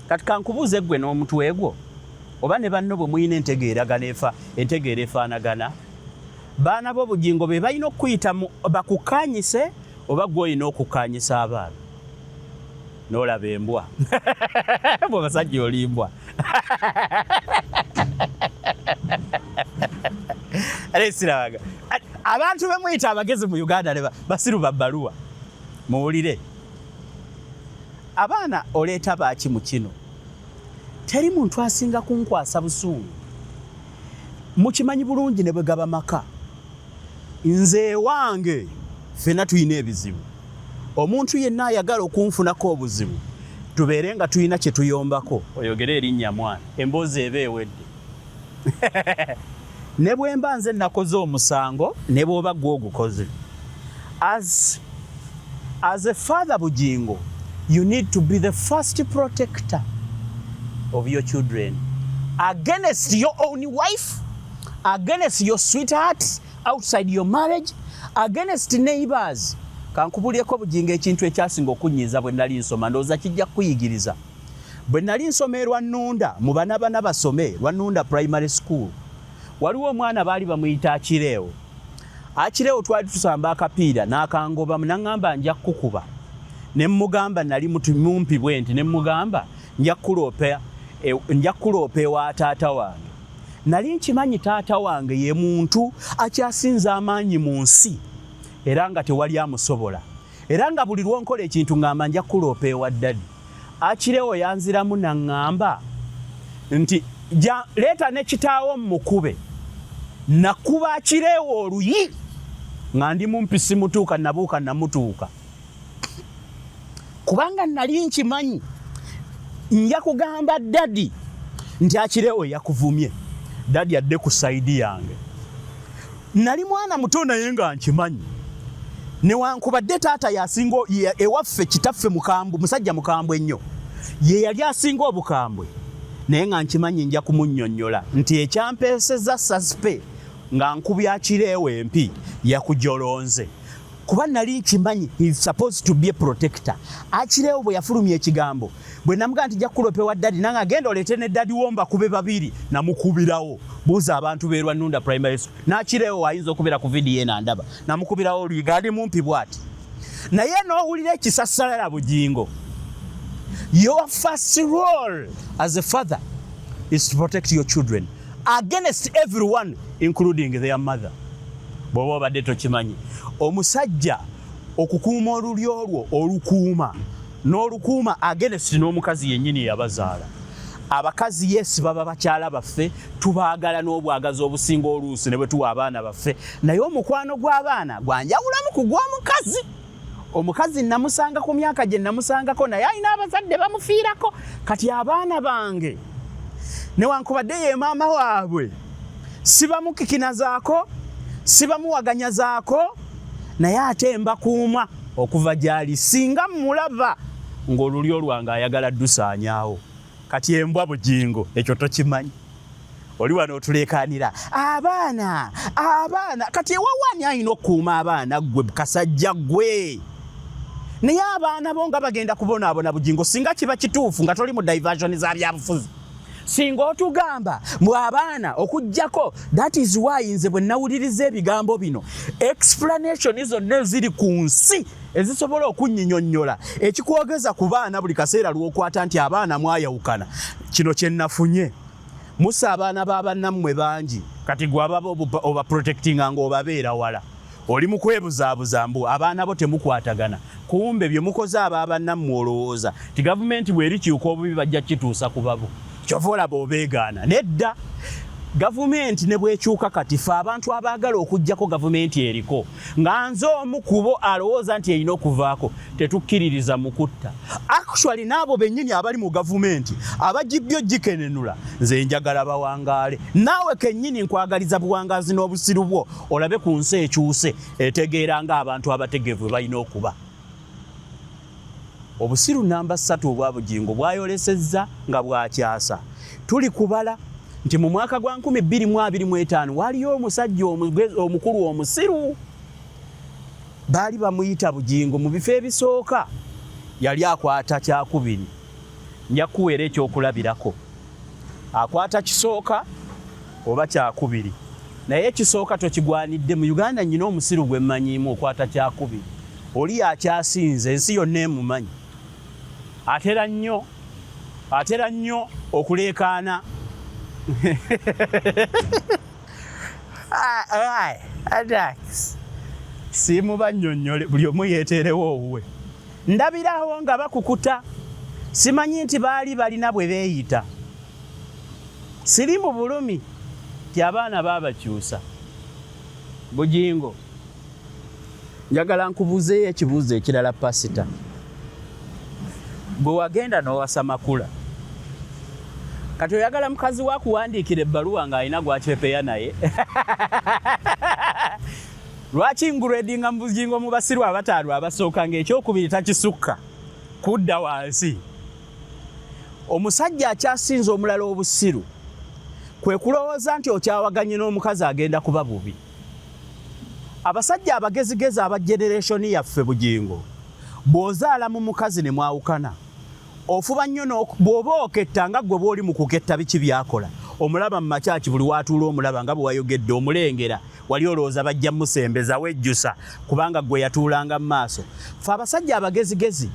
Kati kankubuuze ggwe n'omutwe gwo oba ne banno bwe mulina entegeeragana efa entegeera efaanagana, baana bo Bugingo be balina okukuyita bakukkaanyise oba ggwe olina okukkaanyisa abaana? N'olaba embwa bwe basajja olimbwa ate sirabaga abantu bemuyita abagezi mu Uganda ne basiru ba bbaluwa. Muwulire abaana, oleeta baaki mu kino? Teri muntu asinga kunkwasa busungu, mukimanyi bulungi, ne bwe gaba maka. Nze ewange ffena tulina ebizibu. Omuntu yenna ayagala okunfunako obuzibu, tubeere nga tulina kye tuyombako, oyogere erinnya mwana, emboozi eba ewedde. Ne bwe mba nze nakoze omusango, ne bw'oba gwe ogukoze, as a father, Bugingo, you need to be the first protector of your children against your own wife, against your sweetheart outside your marriage, against neighbors. Kankubulireko Bugingo, ekintu ekyasinga okunyiiza bwe nali nsoma, ndowooza kijja kukuyigiriza. Bwe nali nsoma e Lwannunda, mu bana bana basome Lwannunda Primary School, waliwo omwana baali bamuyita Akireewo. Akireewo twali tusamba akapiira n'akangobamu, naŋŋamba, "Nja kukukuba." Ne mmugamba, nali mumpi bwe nti, ne mmugamba, "Nja kukuloopa ewa taata wange." Nali nkimanyi taata wange ye muntu akyasinza amaanyi mu nsi, era nga tewali amusobola, era nga buli lwonkola ekintu ŋŋamba, "Nja kukuloopa ewa daddy." Akirewo yanziramu naŋŋamba nti, "Leeta ne kitaawo mukube." Nakuba Akirewo oluyi nga ndi mumpisi mutuuka, nabuuka namutuuka, kubanga nali nkimanyi nja kugamba daddy nti Akirewo yakuvumye, daddy adde ku side yange. Nali mwana muto naye nga nkimanyi, newankubadde taata yasinga ewaffe, kitaffe mukambwe, musajja mukambwe ennyo, ye yali asinga obukambwe, naye nga nkimanyi nja kumunnyonnyola nti ekyampeeseza saspe nga nkubya Akireewo empi yakujolonze, kuba nali nkimanyi he is supposed to be a protector. Akireewo bwe yafulumya ekigambo, bwe namugamba nti, "Jja kukulopa daddy," nange, "Agenda oleete ne daddy wo mbakube babiri." Namukubirawo. Buuza abantu b'e Lwannunda Primary School, n'Akireewo ayinza okubeera ku vidiyo eno andaba. Namukubirawo oluyiga ali mumpi bw'ati. Naye n'owulira ekisasalala, Bugingo, your first role as a father is to protect your children against everyone, including their mother. Bw'oba obadde tokimanyi, omusajja okukuuma olulyo lwo, olukuuma n'olukuuma against n'omukazi yennyini eyabazaala. Abakazi, yes, baba bakyala baffe, tubaagala n'obwagazi obusinga oluusi ne bwe tuwa abaana baffe, naye omukwano gw'abaana gwanjawulamu ku gw'omukazi. Omukazi namusanga ku myaka gye namusangako, naye alina abazadde bamufiirako. Kati abaana bange, newankubadde ye maama waabwe, sibamukikinazaako, sibamuwaganyazaako, naye ate mbakuuma okuva gy'ali singa mulaba ng'olulyo lwange ayagala ddusaanyaawo. Kati embwa Bugingo, ekyo tokimanyi. Oli wano otuleekaanira abaana, abaana. Kati ewawaani alina okukuuma abaana? Ggwe kasajja ggwe. Naye abaana bo nga bagenda kubonaabona, Bugingo. Singa kiba kituufu nga toli mu diversion za byabufuzi, singa otugamba mbu abaana okugjako. That is why nze bwe nawuliriza ebigambo bino, explanation zonna eziri ku nsi ezisobola okunyinyonnyola ekikwogeza ku baana buli kaseera lw'okwata nti abaana mwayawukana, kino kye nafunye: musa abaana ba bannammwe bangi. Kati gwe ababa obaprotectinga ng'obabeera wala, oli mu kwebuzaabuza mbu abaana bo temukwatagana, kumbe bye mukoze aba bannammwe, olowooza ti gavumenti bw'erikyuka obubi bajja kituusa ku babo. Kyova olaba obeegaana. Nedda, gavumenti ne bwekyuka, kati fe abantu abaagala okugjako gavumenti eriko, nga nze omu kubo alowooza nti erina okuvaako, tetukkiririza mu kutta. Actually, n'abo bennyini abali mu gavumenti abagibyo gikenenula, nze njagala bawangaale. Naawe kennyini nkwagaliza buwangaazi n'obusiru bwo, olabe ku nsi ekyuse etegeera ng'abantu abategeevu balina okuba. Obusiru namba 3 obwa Bugingo bwayolesezza nga bwakyasa tuli kubala nti mu mwaka gwa 2025 waliyo omusajja omukulu omusiru, baali bamuyita Bugingo. Mu bifo ebisooka yali akwata kyakubiri. Nja kuweera ekyokulabirako, akwata kisooka oba kyakubiri, naye ekisooka tokigwanidde. Mu Uganda nyina omusiru gwe mmanyiimu okwata kyakubiri, oli yakyasinze, ensi yonna emumanyi. Atera nnyo atera nnyo okuleekaana. Simubannyonnyole buli omu yeeteerewo owuwe. Ndabirawo nga bakukuta simanyi nti baali balina bwe beeyita. Siri mu bulumi nti abaana baabakyusa. Bugingo njagala nkubuuzeeyo ekibuuzo ekirala pasita. Gwe wagenda n'owasa Makula. Kati oyagala mukazi wo akuwandiikira ebbaluwa ng'alina gw'akyepeya naye? Lwaki nguredinga mu Bugingo mu basiru abataano abasooka ng'ekyokubiri takisukka kudda wansi? Omusajja akyasinza omulala obusiru kwe kulowooza nti okyawaganye n'omukazi agenda kuba bubi. Abasajja abagezigezi aba generation yaffe Bugingo bw'ozaala mu mukazi ne mwawukana ofuba nnyo bw'oba oketta nga ggwe bw'oli mu kuketta biki by'akola omulaba mu makyaki buli w'atuula omulaba nga bwe wayogedde omulengera wali olowooza bajja musembeza wejjusa kubanga ggwe yatuulanga mu maaso. Ffe abasajja abagezigezi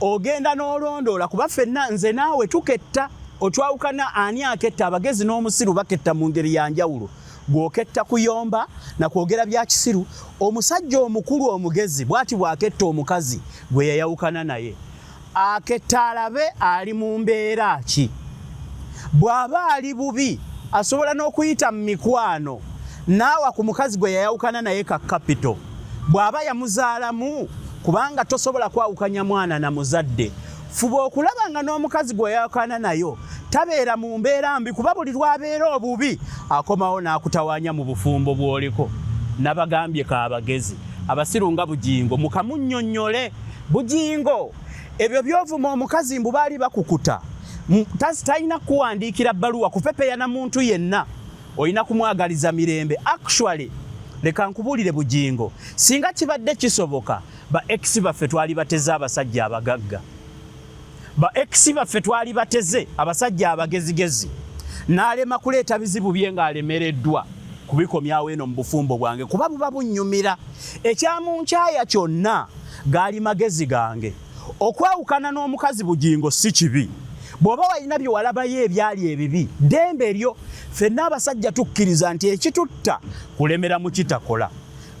ogenda n'olondoola kuba ffenna nze naawe tuketta otwawukana ani aketta abagezi n'omusiru baketta mu ngeri ya njawulo. Gw'oketta kuyomba na kwogera bya kisiru. Omusajja omukulu omugezi bw'ati bw'aketta omukazi gwe yayawukana naye. Aketta alabe ali mu mbeera ki. Bw'aba ali bubi asobola n'okuyita mu mikwano n'awa ku mukazi gwe yayawukana naye ka kapito bw'aba yamuzaalamu kubanga tosobola kwawukanya mwana na muzadde. Fuba okulaba nga n'omukazi gwe wayawukana nayo tabeera mu mbeera mbi kuba buli lw'abeera obubi akomawo n'akutawaanya mu bufumbo bw'oliko. Nabagambye kaabagezi abasiru nga Bugingo mukamunnyonnyole. Bugingo ebyo by'ovuma omukazi mbu baali bakukuta talina kukuwandiikira bbaluwa kupepeya na muntu yenna olina kumwagaliza mirembe. Actually leka nkubuulire Bugingo, singa kibadde kisoboka ba ex baffe twali bateze abasajja abagagga. Ba ex baffe twali bateze abasajja abagezigezi n'alema kuleeta bizibu bye ng'alemereddwa kubikomyawo eno mu bufumbo bwange kuba buba bunnyumira. Ekyamunkyaya kyonna gaali magezi gange. Okwawukana n'omukazi Bugingo si kibi. Bw'oba walina bye walabayo ebyali ebibi, ddembe lyo. Ffenna abasajja tukkiriza nti ekitutta kulemera mu kitakola.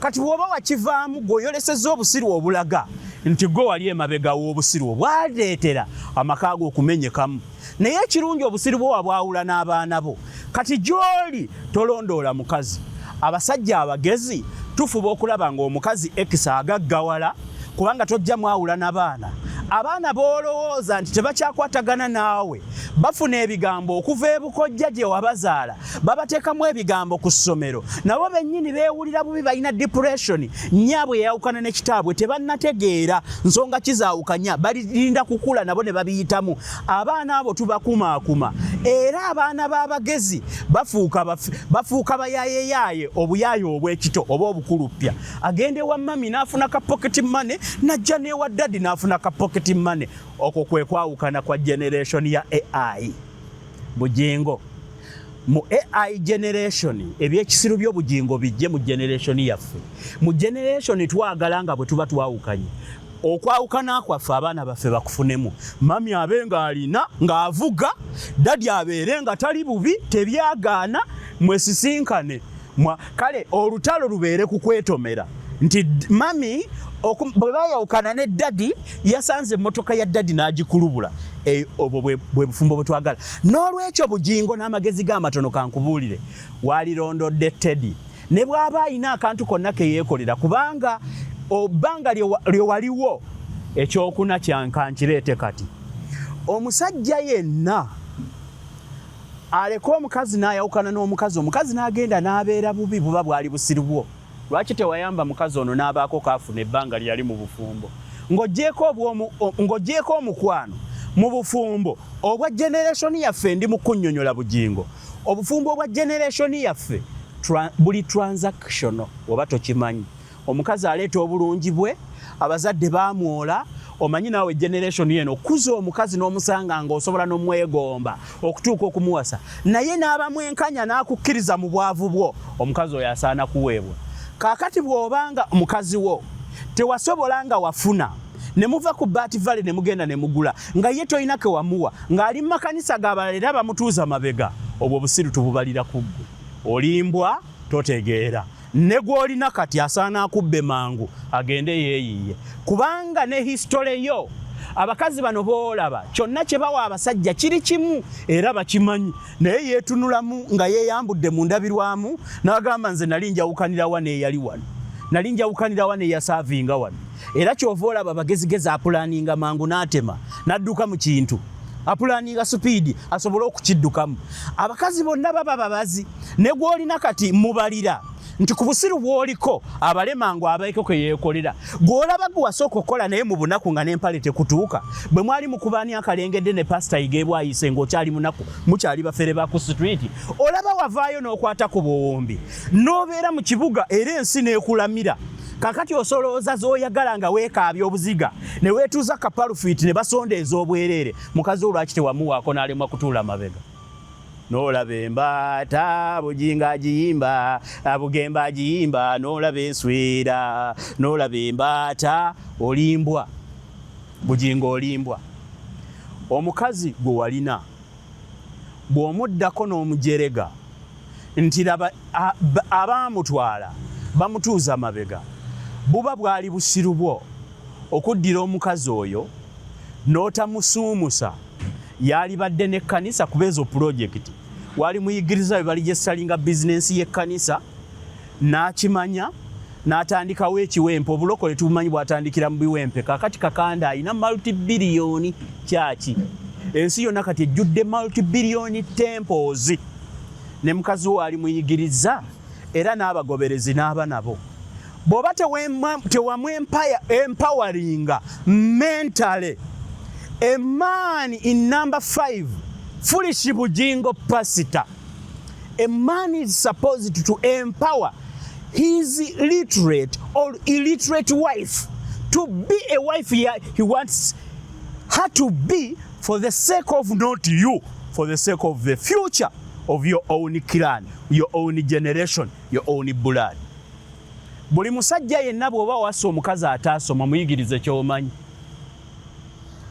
Kati bw'oba wakivaamu gwe oyolesezza obusiru obulaga nti gwe wali emabega w'obusiru obwaleetera amaka go okumenyekamu. Naye ekirungi obusiru bwo wabwawula n'abaana bo. Kati gy'oli tolondoola mukazi. Abasajja abagezi tufuba okulaba ng'omukazi ex agaggawala kubanga tojja mwawula na baana. Abaana b'olowooza nti tebakyakwatagana naawe bafuna ebigambo okuva ebukojja gye wabazaala babateekamu ebigambo ku ssomero nabo bennyini beewulira bubi balina depression nnyaabwe yayawukana ne kitaabwe tebannategeera nsonga kizaawukanya balinda kukula nabo ne babiyitamu abaana abo tubakumaakuma era abaana b'abagezi bafuuka bafuuka bayayeyaaye obuyaaye obw'ekito oba obukuluppya agenda ewa mami n'afuna ka pocket money n'ajja n'ewa daddy n'afuna ka pocket money okwo kwe kwawukana kwa generation ya AI Bugingo mu AI generation ebyekisiru by'obugingo bijje mu generation yaffe mu generation twagala nga bwe tuba twawukanye okwawukana kwaffe abaana baffe bakufunemu mami abe ng'alina ng'avuga dadi abeere nga tali bubi tebyagaana mwesisinkane kale olutalo lubeere ku kwetomera nti mami bwe bayawukana ne dadi yasanze emmotoka ya dadi n'agikulubula e, obwo bwe bufumbo bwe twagala n'olwekyo Bugingo n'amagezi ge amatono kankubuulire walirondodde Teddy ne bw'aba alina akantu konna ke yeekolera kubanga obbanga lye waliwo ekyokuna kyankankireete kati omusajja yenna aleka omukazi n'ayawukana n'omukazi omukazi n'agenda n'abeera bubi buba bwali busiru bwo lwaki tewayamba mukazi ono n'abaako kaafuna ebbanga lyeyali mu bufumbo ng'ogyeko omukwano mu bufumbo obwa generation yaffe ndi mu kunnyonyola Bugingo obufumbo obwa generation yaffe buli transactional oba tokimanyi omukazi aleeta obulungi bwe abazadde bamwola omanyi naawe generation eno okuza omukazi n'omusanga ng'osobola n'omwegomba okutuuka okumuwasa naye n'abamwenkanya n'akukkiriza mu bwavu bwo omukazi oyo asaana kuweebwa kaakati bw'obanga mukazi wo tewasobola nga wafuna Ne muva ku Bat Valley ne mugenda ne mugula nga ye tolina ke wamuwa, ng'ali mu makanisa g'abalala era bamutuuza mabega. Obwo obusiru tububalira ku ggwe. Olimbwa totegeera. Ne gw'olina kati asaana akubbe mangu agende yeeyiye, kubanga ne history yo abakazi bano b'olaba kyonna kye bawa abasajja kiri kimu era bakimanyi, naye yeetunulamu nga yeeyambudde mu ndabirwamu n'agamba nze nali njawukanira wa n'eyali wano, nali njawukanira wa n'eyasaavinga wano. Era ky'ova olaba abagezigezi apulaninga mangu n'atema n'adduka mu kintu, apulaninga supiidi asobole okukiddukamu. Abakazi bonna baba babazi, ne gw'olina kati mubalira nti ku busiru bw'oliko abale mangu abeeko ke yeekolera. Gw'olaba gwe wasooka okukola naye mu bunaku nga n'empale tekutuuka, bwe mwali mukubaani akalengedde ne Pasita Yiga Bwayise ng'okyali munaku, mukyali bafere ba ku situliiti, olaba wavaayo n'okwata ku buwumbi n'obeera mu kibuga era ensi n'ekulamira. Kakati osolooza z'oyagala nga weekaabya obuziga ne weetuuza kapalufiiti ne basonda ez'obwereere. Mukazi wo lwaki tewamuwaako n'alemwa kutuula mabega? N'olaba embaata Bugingo agiyimba, Bugembe agiyimba, n'olaba enswera, n'olaba embaata, olimbwa Bugingo, olimbwa. Omukazi gwe walina bw'omuddako n'omujerega nti laba abaamutwala bamutuuza mabega, buba bwali busiru bwo okuddira omukazi oyo n'otamusuumusa. Yalibadde n'ekkanisa kuba ezo pulojekiti wali muyigiriza bwe balijesalinga bizinensi y'ekkanisa n'akimanya n'atandikawo ekiwempe. Obulokole tubumanyi bwatandikira mu biwempe. Kakati Kakanda alina multi-billion kyaki, ensi yonna kati ejjudde multi-billion temples, ne mukazi wo ali muyigiriza era n'abagoberezi n'aba nabo. Bw'oba tewamu empoweringa mentally, a man in number 5, foolish Bugingo pastor, a man is supposed to empower his literate or illiterate wife to be a wife he wants her to be, for the sake of not you, for the sake of the future of your own clan, your own generation, your own blood. Buli musajja yenna bw'oba wassa omukazi ataasoma, muyigirize ky'omanyi.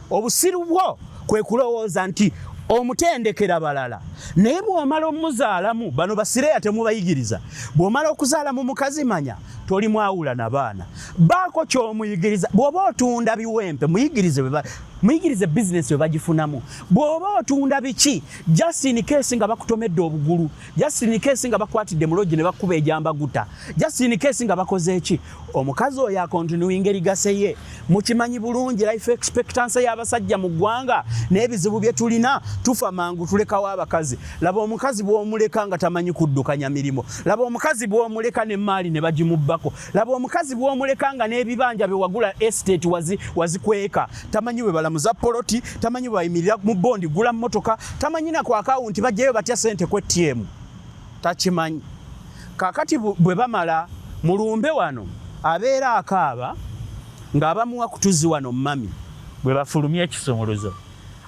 Obusiru bwo kwe kulowooza nti omutendekera balala, naye bw'omala omuzaalamu bano basireya temubayigiriza. Bw'omala okuzaala mu mukazi, manya toli mwawula na baana, baako ky'omuyigiriza. Bw'oba otunda biwempe, muyigirize, muyigirize bizinesi bwe bagifunamu. Bw'oba otunda biki, just in case nga bakutomedde obugulu, just in case nga bakwatidde mu lodge ne bakuba ejambaguta, just in case nga bakoze eki, omukazi oyo acontinuinga legacy ye. Mukimanyi bulungi life expectancy y'abasajja mu ggwanga n'ebizibu bye tulina, tufa mangu, tulekawo abakazi. Laba omukazi bw'omuleka nga tamanyi kuddukanya mirimu, laba omukazi bw'omuleka n'emmaali ne bagimubbako, laba omukazi bw'omuleka nga n'ebibanja bye wagula estate wazikweka, tamanyi bwe balamuza poloti, tamanyi bwe bayimirira mu bondi gula mmotoka, tamanyi na ku akawunti bajjayo batya sente ku ATM, takimanyi. Kakati bwe bamala mulumbe wano abeera akaaba ng'abamuwa kutuzi wano, mami bwe bafulumya ekisumuluzo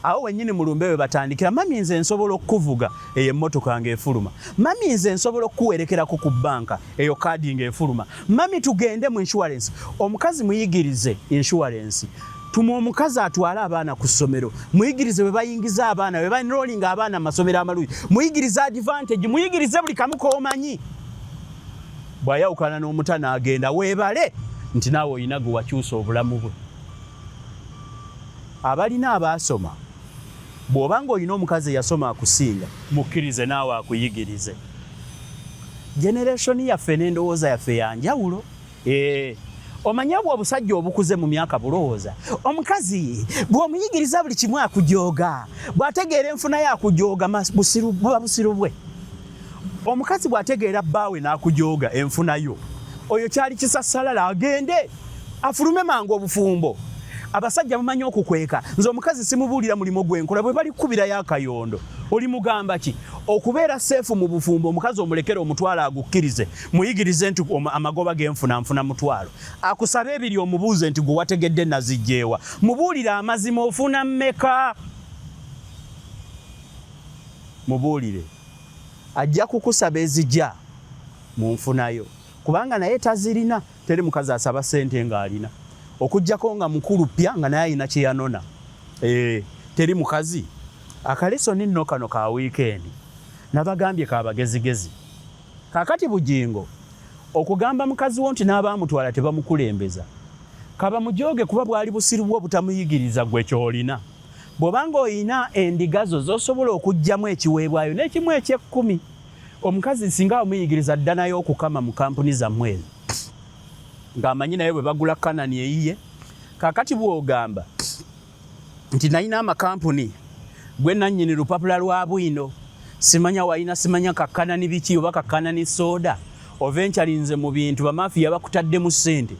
awo wennyini mulumbe we batandikira: "Mami, nze nsobola okukuvuga eyo emmotoka ng'efuluma. Mami, nze nsobola okukuwerekerako ku bbanka, eyo kaadi ng'efuluma. Mami, tugende mu insurance." Omukazi muyigirize insurance. Tuma omukazi atwale abaana ku ssomero, muyigirize bwe bayingiza abaana, bwe baenrollinga abaana mu masomero amalungi, muyigirize advantage, muyigirize buli kamu k'omanyi. Bw'ayawukana n'omuta n'agenda, weebale nti naawe olina gwe wakyusa obulamu bwe. Abalina abaasoma, bw'oba ng'olina omukazi eyasoma akusinga, mukkirize naawe akuyigirize. Generation yaffe n'endowooza yaffe yanjawulo. Omanye obwo obusajja obukuze mu myaka bulowooza omukazi bw'omuyigiriza buli kimu akujooga, bw'ategeera enfuna ye akujooga. Buba busiru bwe. Omukazi bw'ategeera bbaawe n'akujooga enfuna yo, oyo kyali kisasalala, agende afulume mangu obufumbo. Abasajja mumanyi okukweka. Nze omukazi simubuulira mulimu gwenkola. Bwe bali kukubirayo akayondo, oli mugamba ki? Okubeera safe mu bufumbo, omukazi omulekere omutwalo agukkirize. Muyigirize nti amagoba genfuna, nfuna mutwalo. Akusaba ebiri, omubuuze nti gwe wategedde nazijjeewa? Mubuulire amazima, ofuna mmeka? Mubuulire, ajja kukusaba ezija mu nfunayo, kubanga naye tazirina. Teri mukazi asaba ssente ng'alina. Okuggyako nga mukulu pya nga naye alina kye yanona. Eh, teri mukazi. Akalesoni nno kano ka wiikendi. Nabagambye ka bagezigezi. Kaakati Bugingo, okugamba mukazi wo nti n'abaamutwala tebamukulembeza, kabamujooge kuba bwali busiru bwo obutamuyigiriza gwe ky'olina. Bw'oba ng'olina endiga zo z'osobola okuggyamu ekiweebwayo n'ekimu eky'ekkumi, omukazi singa wamuyigiriza dda naye okukama mu kampuni zammwe ezo ng'amanyi naye bwe bagula Kanani eyiye. Kaakati bw'ogamba nti nalina amakampuni gwe nannyini lupapula lwa bwino simanya walina simanya kakanani biki oba kakanani soda ovenchalinze mu bintu bamafiya bakutaddemu ssente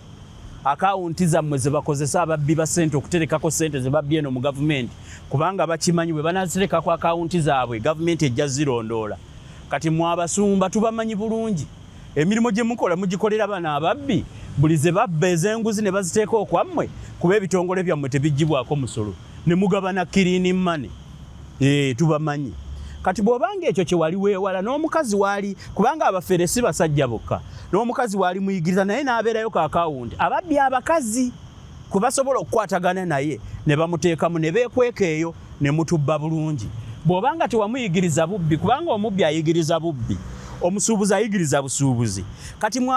akawunti zammwe ze bakozesa ababbi ba ssente okuterekako ssente ze babbye eno mu gavumenti kubanga bakimanyi bwe banaziterekako akawunti zaabwe gavumenti ejja zirondoola kati mwe abasumba tubamanyi bulungi Emirimu gye mukola mugikolera bano ababbi, buli ze babba ez'enguzi ne baziteeka okwammwe kuba ebitongole byammwe tebiggyibwako musolo ne mugabana kiriini mane. Eeh tubamanyi. Kati bw'oba ng'ekyo kye wali weewala n'omukazi waali kubanga abafere si basajja bokka n'omukazi waali muyigiriza naye n'abeerayo ka akawunti ababbi abakazi kwe basobola okukwatagana naye ne bamuteekamu ne beekweka eyo ne mutubba bulungi. Bw'oba nga tewamuyigiriza bubbi, kubanga omubbi ayigiriza bubbi, omusuubuzi ayigiriza busuubuzi. Kati mwe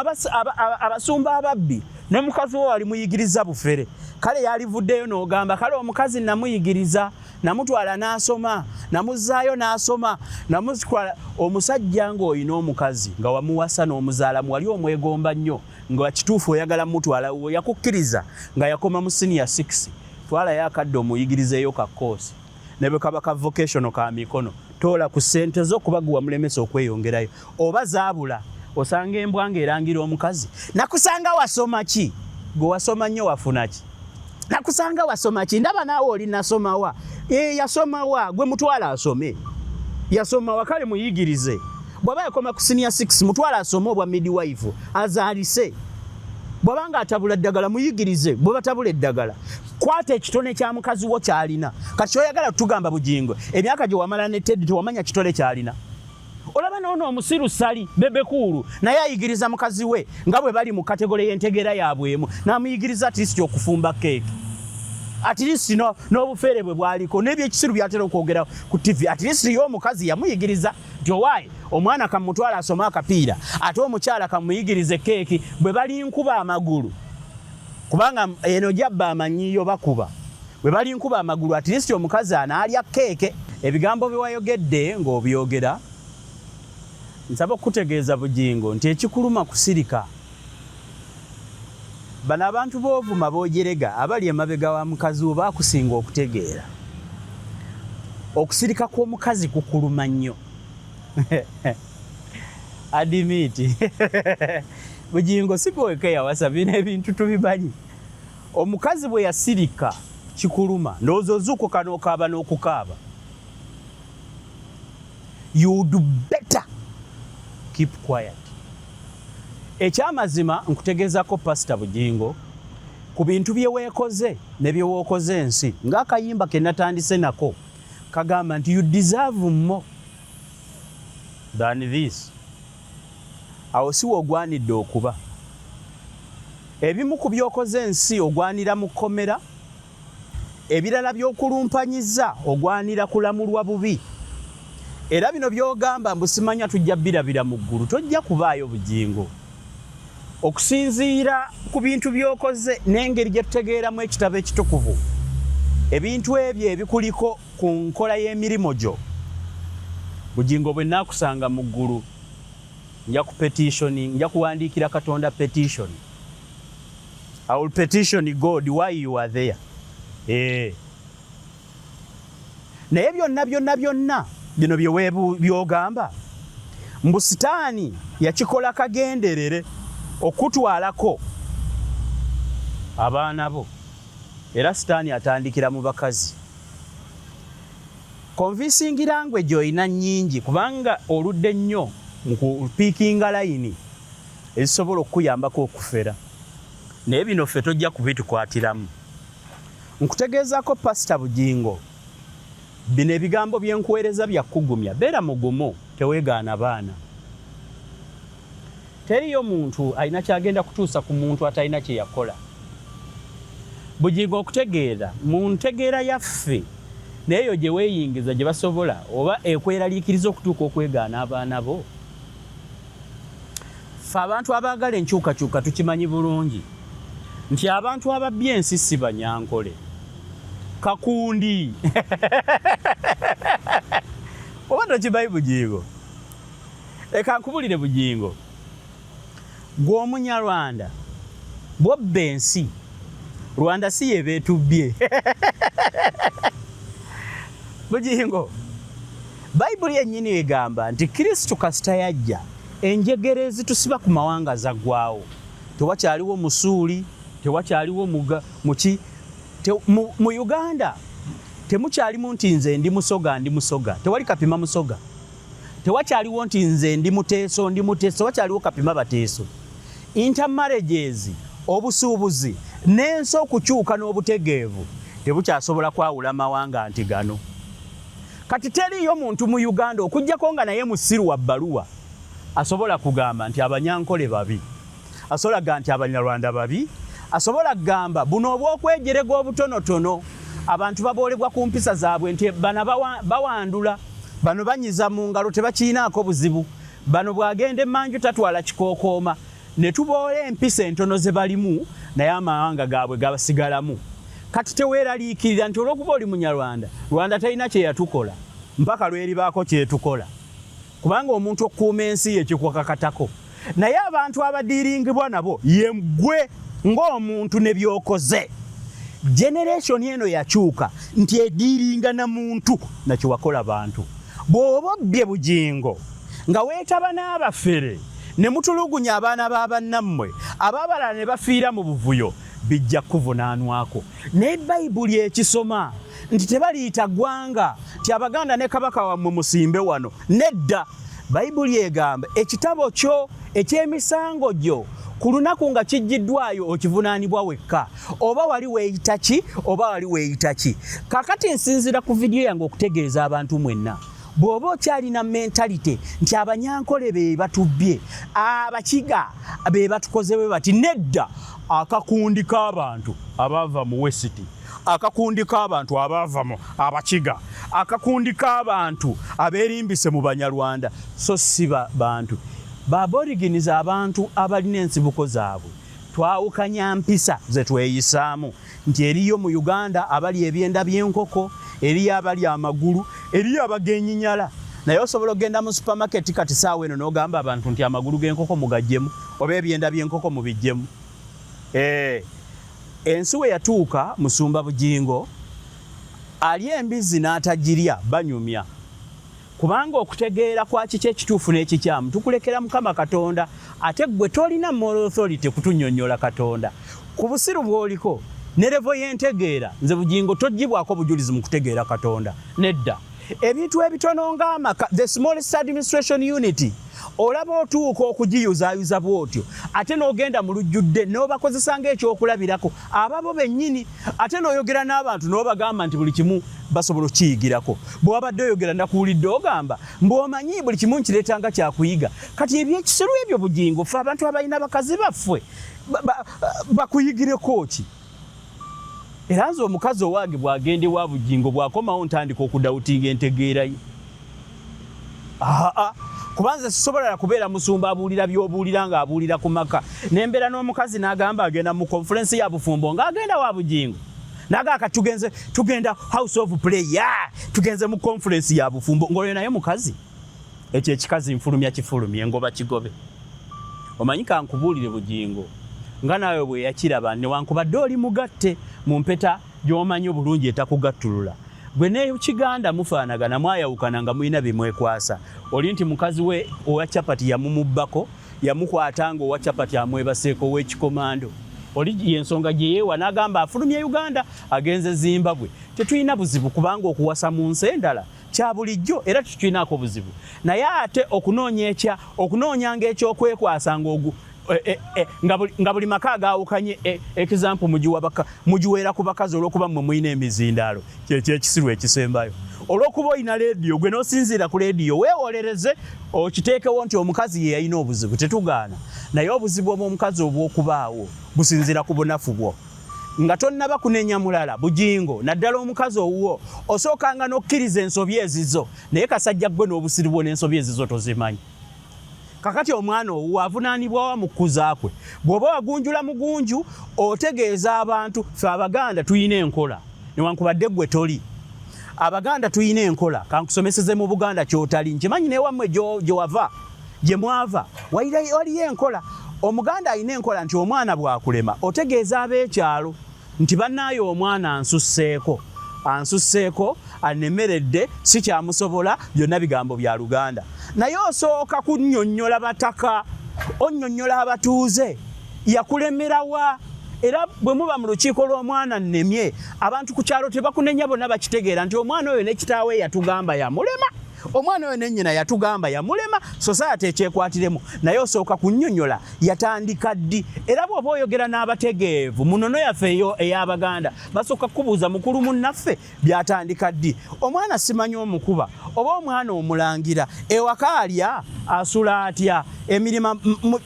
abasumba ababbi ne mukazi wo wali muyigiriza bufere, kale yalivuddeyo n'ogamba kale omukazi namuyigiriza, namutwala n'asoma, namuzzaayo n'asoma, namutwala. Omusajja ng'olina omukazi nga wamuwasa n'omuzaalamu wali omwegomba nnyo nga kituufu oyagala mutwala wuwo yakukkiriza nga yakoma mu senior 6 twalayo akadde omuyigirizeeyo ka koosi ne bwe kaba ka vocational ka mikono toola ku ssente zo kuba gwe wamulemesa okweyongerayo oba zaabula osanga embwa ng'erangira omukazi nakusanga wasoma ki gwe wasoma nnyo wafuna ki nakusanga wasoma ki ndaba naawe oli nasomawa e, yasomawa gwe mutwala asome yasomawa kale muyigirize bwaba yakoma ku senior 6 mutwala asome obwa midwife azaalise bwaba nga atabula ddagala muyigirize bwe batabula eddagala kwata ekitone kya mukazi wo kyalina kati kyoyagala tugamba Bugingo emyaka gye wamala ne Teddy tewamanya kitole kyalina olaba noono omusiru Sali Bebekuulu naye ayigiriza mukazi we nga bwe bali mu kategole y'entegeera yaabwe emu n'amuyigiriza at least okufumba keeki at least n'obufeere bwe bwaliko n'ebyekisiru byatera okwogera ku TV at least ye omukazi yamuyigiriza nti owaaye omwana kamutwala asome akapiira ate omukyala kamuyigirize keeki bwe balinkuba amagulu kubanga eno gyabba amanyiyo bakuba bwe balinkuba amagulu at least omukazi anaalya keeke. Ebigambo bye wayogedde ng'obyogera nsaba okukutegeeza Bugingo nti ekikuluma kusirika. Bano abantu b'ovuma b'ojerega abali emabega wa mukazi wo bakusinga okutegeera. Okusirika kw'omukazi kukuluma nnyo. Adimiti Bugingo si gwe wekka eyawasa bino ebintu tubimanyi. Omukazi bwe yasirika kikuluma ndowooza ozuukuka n'okaaba n'okukaaba. You would better keep quiet. Ekyamazima nkutegeezako Pastor Bugingo ku bintu bye weekoze ne bye wookoze ensi ng'akayimba ke natandise nako kagamba nti you deserve more than this. Awo si w'ogwanidde okuba. Ebimu ku by'okoze ensi ogwanira mu kkomera. Ebirala by'okulumpanyizza ogwanira kulamulwa bubi. Era bino by'ogamba mbu simanya tujja birabira mu ggulu tojja kubaayo Bugingo. Okusinziira ku bintu by'okoze n'engeri gye tutegeeramu ekitabo ekitukuvu, ebintu ebyo ebikuliko ku nkola y'emirimu gyo, Bugingo bwe nnaakusanga mu ggulu nja ku petitioning, nja kuwandiikira Katonda petition. I will petition God why you are there. Eh. Naye byonna byonna byonna bino byogamba mbu sitaani yakikola kagenderere okutwalako abaana bo era sitaani atandikira mu bakazi. Convincing language olina nnyingi kubanga oludde nnyo mu kupiikinga layini ezisobola okukuyambako okufera naye bino ffe tojja kubitukwatiramu. Nkutegeezaako Pasita Bugingo, bino ebigambo bye nkuweereza bya kukugumya. Beera mugumu, teweegaana baana. Teriiyo muntu alina ky'agenda kutuusa ku muntu atalina kye yakola. Bugingo okutegeera mu ntegeera yaffe n'eyo gye weeyingiza gye basobola oba ekweraliikiriza okutuuka okwegaana abaana bo. Ffe abantu abaagala enkyukakyuka tukimanyi bulungi nti abantu ababbye ensi si Banyankole. Kakundi oba tokimanyi Bugingo? Leka nkubulire Bugingo. Gwe omunyarwanda bwobba ensi Rwanda si yeba etubbye. Bugingo, Bayibuli yennyini egamba nti Kristo kasita yajja enjegere ezitusiba ku mawanga zaggwawo. Tewakyaliwo Musuuli, tewakyaliwo muga, muki te, mu, mu Uganda temukyalimu nti nze ndi Musoga ndi Musoga, tewali kapima Musoga. Tewakyaliwo nti nze ndi Muteeso ndi Muteeso, tewakyaliwo kapima Bateeso. Intermarriages, obusuubuzi n'ensi okukyuka n'obutegeevu tebukyasobola kwawula mawanga nti gano. Kati teriiyo muntu mu Uganda okuggyako nga naye musiru wa bbaluwa asobola kugamba nti Abanyankole babi. Asobola kugamba nti Abanyarwanda babi, asobola kugamba buno obw'okwejerega obutonotono abantu baboolebwa ku mpisa zaabwe nti bano bawandula, bano banyiza mu ngalo tebakirinaako buzibu, bano bw'agenda emmanju tatwala kikookooma ne tuboola empisa entono ze balimu naye amawanga gaabwe gabasigalamu. Kati teweeraliikirira nti olw'okuba oli Munyarwanda, Rwanda terina kye yatukola mpaka lw'eribaako ky'etukola kubanga omuntu okukuuma ensi ye kikukakatako. Naye abantu abadiiringibwa nabo ye ggwe ng'omuntu ne by'okoze. Generation eno yakyuka nti ediiringa na muntu na kye wakola bantu. Bw'oba obbye Bugingo nga weetaba n'abafere ne mutulugunya abaana ba bannammwe, ab'abalala ne bafiira mu buvuyo, bijja kukuvunaanwako. Naye Bayibuli ekisoma nti tebaliyita ggwanga nti Abaganda ne Kabaka wammwe musimbe wano. Nedda! Bayibuli egamba ekitabo kyo eky'emisango gyo ku lunaku nga kiggyiddwayo okivunaanibwa wekka, oba wali weeyita ki oba wali weeyita ki. Kaakati nsinziira ku vidiyo yange okutegeeza abantu mwenna, bw'oba okyalina mentality nti Abanyankole be batubbye, Abakiga be batukoze bwe bati, nedda! Akakundi k'abantu abaava mu Wesiti, akakundi k'abantu abaava mu Abakiga, akakundi k'abantu abeerimbise mu Banyarwanda, so si bantu ba Aborigines, abantu abalina ensibuko zaabwe. Twawukanya mpisa ze tweyisaamu nti eriyo mu Uganda abalya ebyenda by'enkoko, eriyo abalya amagulu, eriyo abagenyinyala. Naye osobola okugenda mu supamaketi kati saawa eno n'ogamba abantu nti amagulu g'enkoko mugaggyemu oba ebyenda by'enkoko mubiggyemu. Eh, ensi we yatuuka Musumba Bugingo alya embizzi n'atagirya banyumya. Kubanga okutegeera kwa kiki ekituufu n'ekikyamu tukulekera Mukama Katonda, ate ggwe tolina moral authority kutunyonyola Katonda. Ku busiru bw'oliko ne level y'entegeera, nze Bugingo tojjibwako bujulizi mu kutegeera Katonda. Nedda. Ebintu ebitono ng'amaka, the smallest administration unit, olaba otuuka okugiyuzaayuza bw'otyo ate n'ogenda mu lujjudde n'obakozesa ng'ekyokulabirako ababo bennyini ate n'oyogera n'abantu n'obagamba nti buli kimu basobola okukiyigirako. Bwe wabadde oyogera nakuwulidde ogamba mbu omanyi buli kimu nkireeta nga kyakuyiga. Kati ebyekisiru ebyo Bugingo ffe abantu abalina bakazi baffe bakuyigireko ki? Era nze omukazi owange bw'agenda ewa Bugingo bw'akomawo ntandika okudawutinga entegeera ye. Aa kuba nze sisobola kubeera musumba abuulira by'obuulira ng'abuulira ku maka ne mbeera n'omukazi n'agamba agenda mu konfulensi ya bufumbo ng'agenda wa Bugingo naga kati tugenze tugenda house of prayer tugenze mu konfulensi ya bufumbo ng'oyo naye mukazi. Ekyo ekikazi nfulumya kifulumye ngoba kigobe. Omanyi kankubuulire Bugingo nga naawe bwe yakiraba newankubadde oli mugatte mu mpeta gy'omanyi obulungi etakugattulula. Gwe ne Kiganda mufaanagana mwayawukana nga mulina bye mwekwasa. Oli nti mukazi we owa chapati yamumubbako, yamukwata nga owa chapati amwebaseeko ow'ekikomando. Oli y'ensonga gye yeewa n'agamba afulumye Uganda agenze Zimbabwe. Tetulina buzibu kubanga okuwasa mu nsi endala kya bulijjo era tetukirinaako buzibu naye ate okunoonya ekya okunoonyanga ekyokwekwasa ng'ogu e, e, e, nga buli maka agaawukanye ekizampu mugiweera ku bakazi olw'okuba mmwe mulina emizindaalo kyekyo ekisiru ekisembayo olw'okuba olina leediyo gwe n'osinziira ku leediyo weewolereze okiteekewo nti omukazi ye yalina obuzibu tetugaana naye obuzibu obw'omukazi obw'okubaawo businziira ku bunafu bwo. Nga tonnaba kunenya mulala, Bugingo, naddala omukazi owuwo, osookanga n'okkiriza ensobi ezizo. Naye kasajja ggwe n'obusiru bwo n'ensobi ezizo tozimanyi. Kakati omwana owuwo avunaanibwa wa mu kukuza kwe? Bw'oba wagunjula mugunju, otegeeza abantu. Ffe Abaganda tulina enkola, newankubadde ggwe toli. Abaganda tulina enkola, kankusomeseze mu Buganda ky'otali. Nkimanyi n'ewammwe gye wava, gye mwava, waliyo enkola. Omuganda alina enkola nti omwana bw'akulema, otegeeza ab'ekyalo nti bannaaye omwana ansusseeko, ansusseeko, annemeredde, sikyamusobola, byonna bigambo bya Luganda. Naye osooka kunnyonnyola bataka, onnyonnyola abatuuze, yakulemera wa? Era bwe muba mu lukiiko lw'omwana nnemye, abantu ku kyalo tebakunenya, bonna bakitegeera nti omwana oyo ne kitaawe yatugamba yamulema, omwana oyo ne nnyina yatugamba yamulema, society ekyekwatiremu. Naye osooka kunnyonnyola yatandika ddi. Era bw'oba oyogera n'abategeevu mu nnono yaffe eyo ey'Abaganda, basooka kukubuuza mukulu munnaffe byatandika ddi. Omwana simanyi omukuba oba omwana omulangira, ewaka alya, asula atya, emirima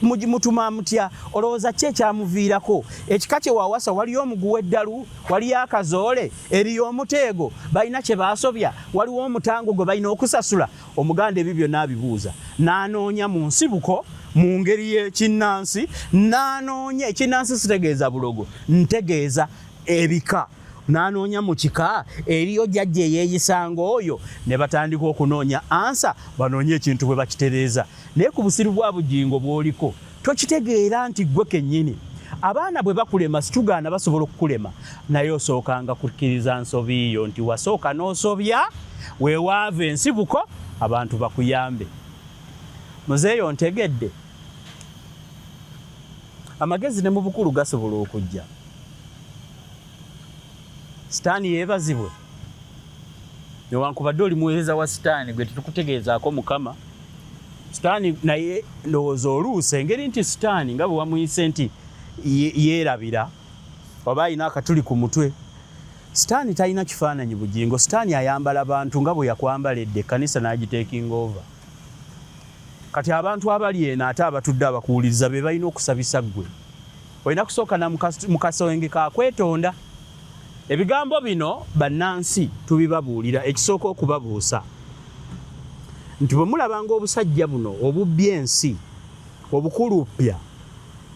mutuma mutya, olowooza ki ekyamuviirako, ekika kye wawasa waliyo omuguwa eddalu, waliyo akazoole, eriyo omuteego, balina kye baasobya, waliwo omutango gwe balina okusasula. Omuganda ebyo byonna abibuuza n'anoonya mu nsibuko mu ngeri y'ekinnansi, n'anoonya ekinnansi, sitegeeza bulogo, ntegeeza ebika, n'anoonya mu kika eriyo jjajja eyeeyisanga oyo, ne batandika okunoonya answer, banoonye ekintu bwe bakitereeza. Naye ku busiru bwa Bugingo bw'oliko tokitegeera nti ggwe kennyini abaana bwe bakulema, situgaana basobola okukulema, naye osookanga kukkiriza nsobi yo nti wasooka n'osobya, weewaava ensibuko, abantu bakuyambe. Muzeeyo ntegedde amagezi ne mu bukulu gasobola okujja. Sitaani yeebazibwe, newankubadde oli muweereza wa Sitaani, gwe tetukutegeezaako Mukama Sitaani, naye ndowooza oluusi engeri nti Sitaani nga bwe wamuyise nti yeerabira oba alina akatuli ku mutwe. Sitaani talina kifaananyi, Bugingo. Sitaani ayambala bantu nga bwe yakwambala edda, ekkanisa n'agitakinga over. Kati abantu abali eno ate abatudde abakuwuliriza be balina okusabisa. Ggwe olina kusooka na mu kasenge ka kwetonda. Ebigambo bino bannansi tubibabuulira, ekisooka okubabuusa nti bwe mulabanga obusajja buno obubbye ensi obukulupya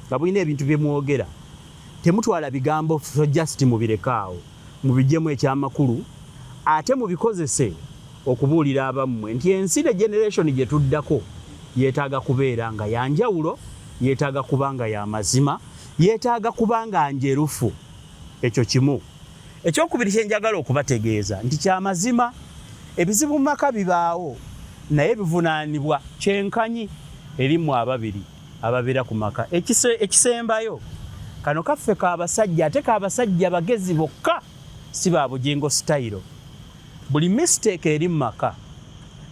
nga bulina ebintu bye mwogera, temutwala bigambo just mubirekaawo, mubigyemu ekyamakulu ate mubikozese okubuulira abammwe nti ensi ne generation gye tuddako yeetaaga kubeera nga yanjawulo, yeetaaga kuba nga ya mazima, yeetaaga kuba nga njerufu. Ekyo kimu. Ekyokubiri kyenjagala okubategeeza nti kyamazima ebizibu mu maka bibaawo, naye bivunaanibwa kyenkanyi eri mmwe ababiri ababeera ku maka. Ekisembayo, kano kaffe kabasajja, ate kabasajja bagezi bokka, si ba Bugingo style. Buli mistake eri mu maka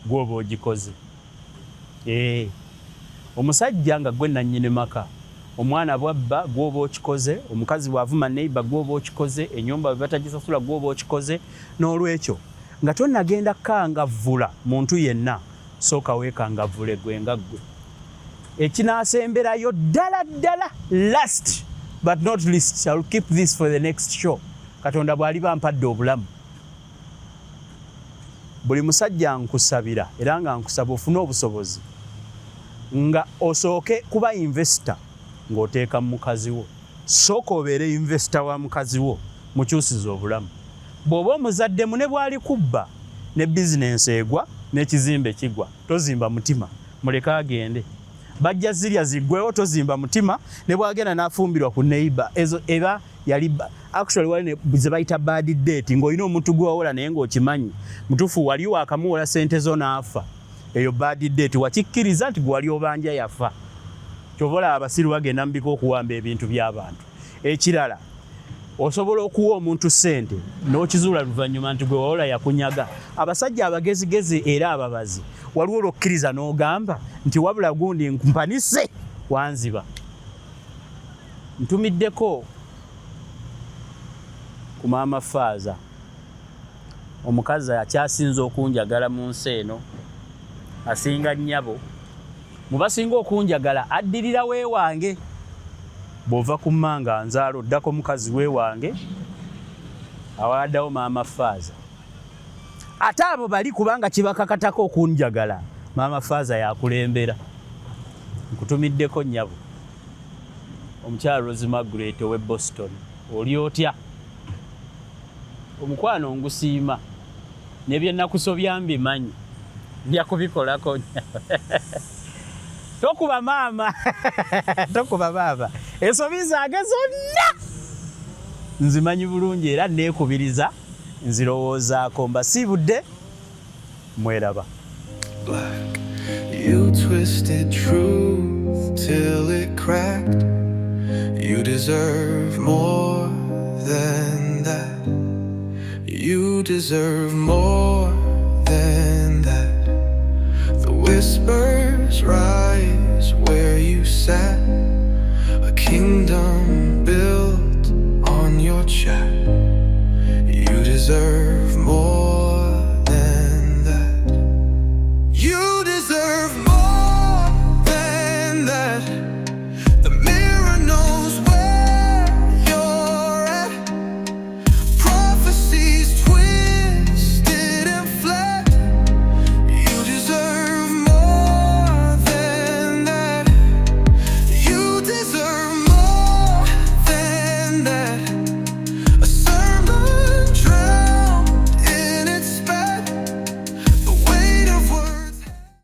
gwoba ogikoze. Ee, omusajja nga gwe nannyini maka, omwana bwabba gwoba okikoze, omukazi bw'avuma neighbor gwoba okikoze, ennyumba bwe batagisasula gwoba okikoze. N'olwekyo nga tonnagenda kukangavvula muntu yenna, sooka weekangavvule gwe nga ggwe. Ekinaasemberayo ddala ddala, last but not least, I will keep this for the next show, Katonda bw'aliba mpadde obulamu, buli musajja nkusabira era nga nkusaba ofune obusobozi nga osooke kuba investor ng'oteeka mu mukazi wo. Sooka obeere investor wa mukazi wo, mukyusize obulamu. Bw'oba omuzaddemu ne bw'ali kubba ne bizinensi egwa n'ekizimbe kigwa, tozimba mutima, muleke agende, bajja zirya ziggwewo. Tozimba mutima ne bw'agenda n'afumbirwa ku neighbor, ezo eba yali actually wali ze bayita bad debt, ng'olina omuntu gwe wawola naye ng'okimanyi mutuufu wali wakamuwola sente zo n'afa. Eyo bad debt, wakikkiriza nti gwe wali obanja yafa. Kyova olaba abasiru bagenda mubika okuwamba ebintu by'abantu. Ekirala, osobola okuwa omuntu ssente n'okizuula luvannyuma nti gwe wawola yakunyaga. Abasajja abagezigezi era ababazi, waliwo olwokkiriza n'ogamba nti wabula gundi mpanise wanziba. Ntumiddeko ku maama Faaza, omukazi akyasinze okunjagala mu nsi eno, asinga nnyabo mu basinga okunjagala, addirira weewange. Bw'ova ku mmanga nzaala oddako mukazi we wange, awaladdawo maama faaza. Ate abo bali kubanga kibakakatako okunjagala, maama faaza yakulembera. Nkutumiddeko nnyabo, omukyala Rose Margaret ow'e Boston. Oli otya? Omukwano ngusiima ne bye nakusobya mbimanyi, nja kubikolako. Tokuba maama, tokuba maama, ensobi zange zonna nzimanyi bulungi era neekubiriza nzirowoozaako. Mbasiibudde, mweraba. Black. You twisted truth till it cracked. You deserve more than that. You deserve more.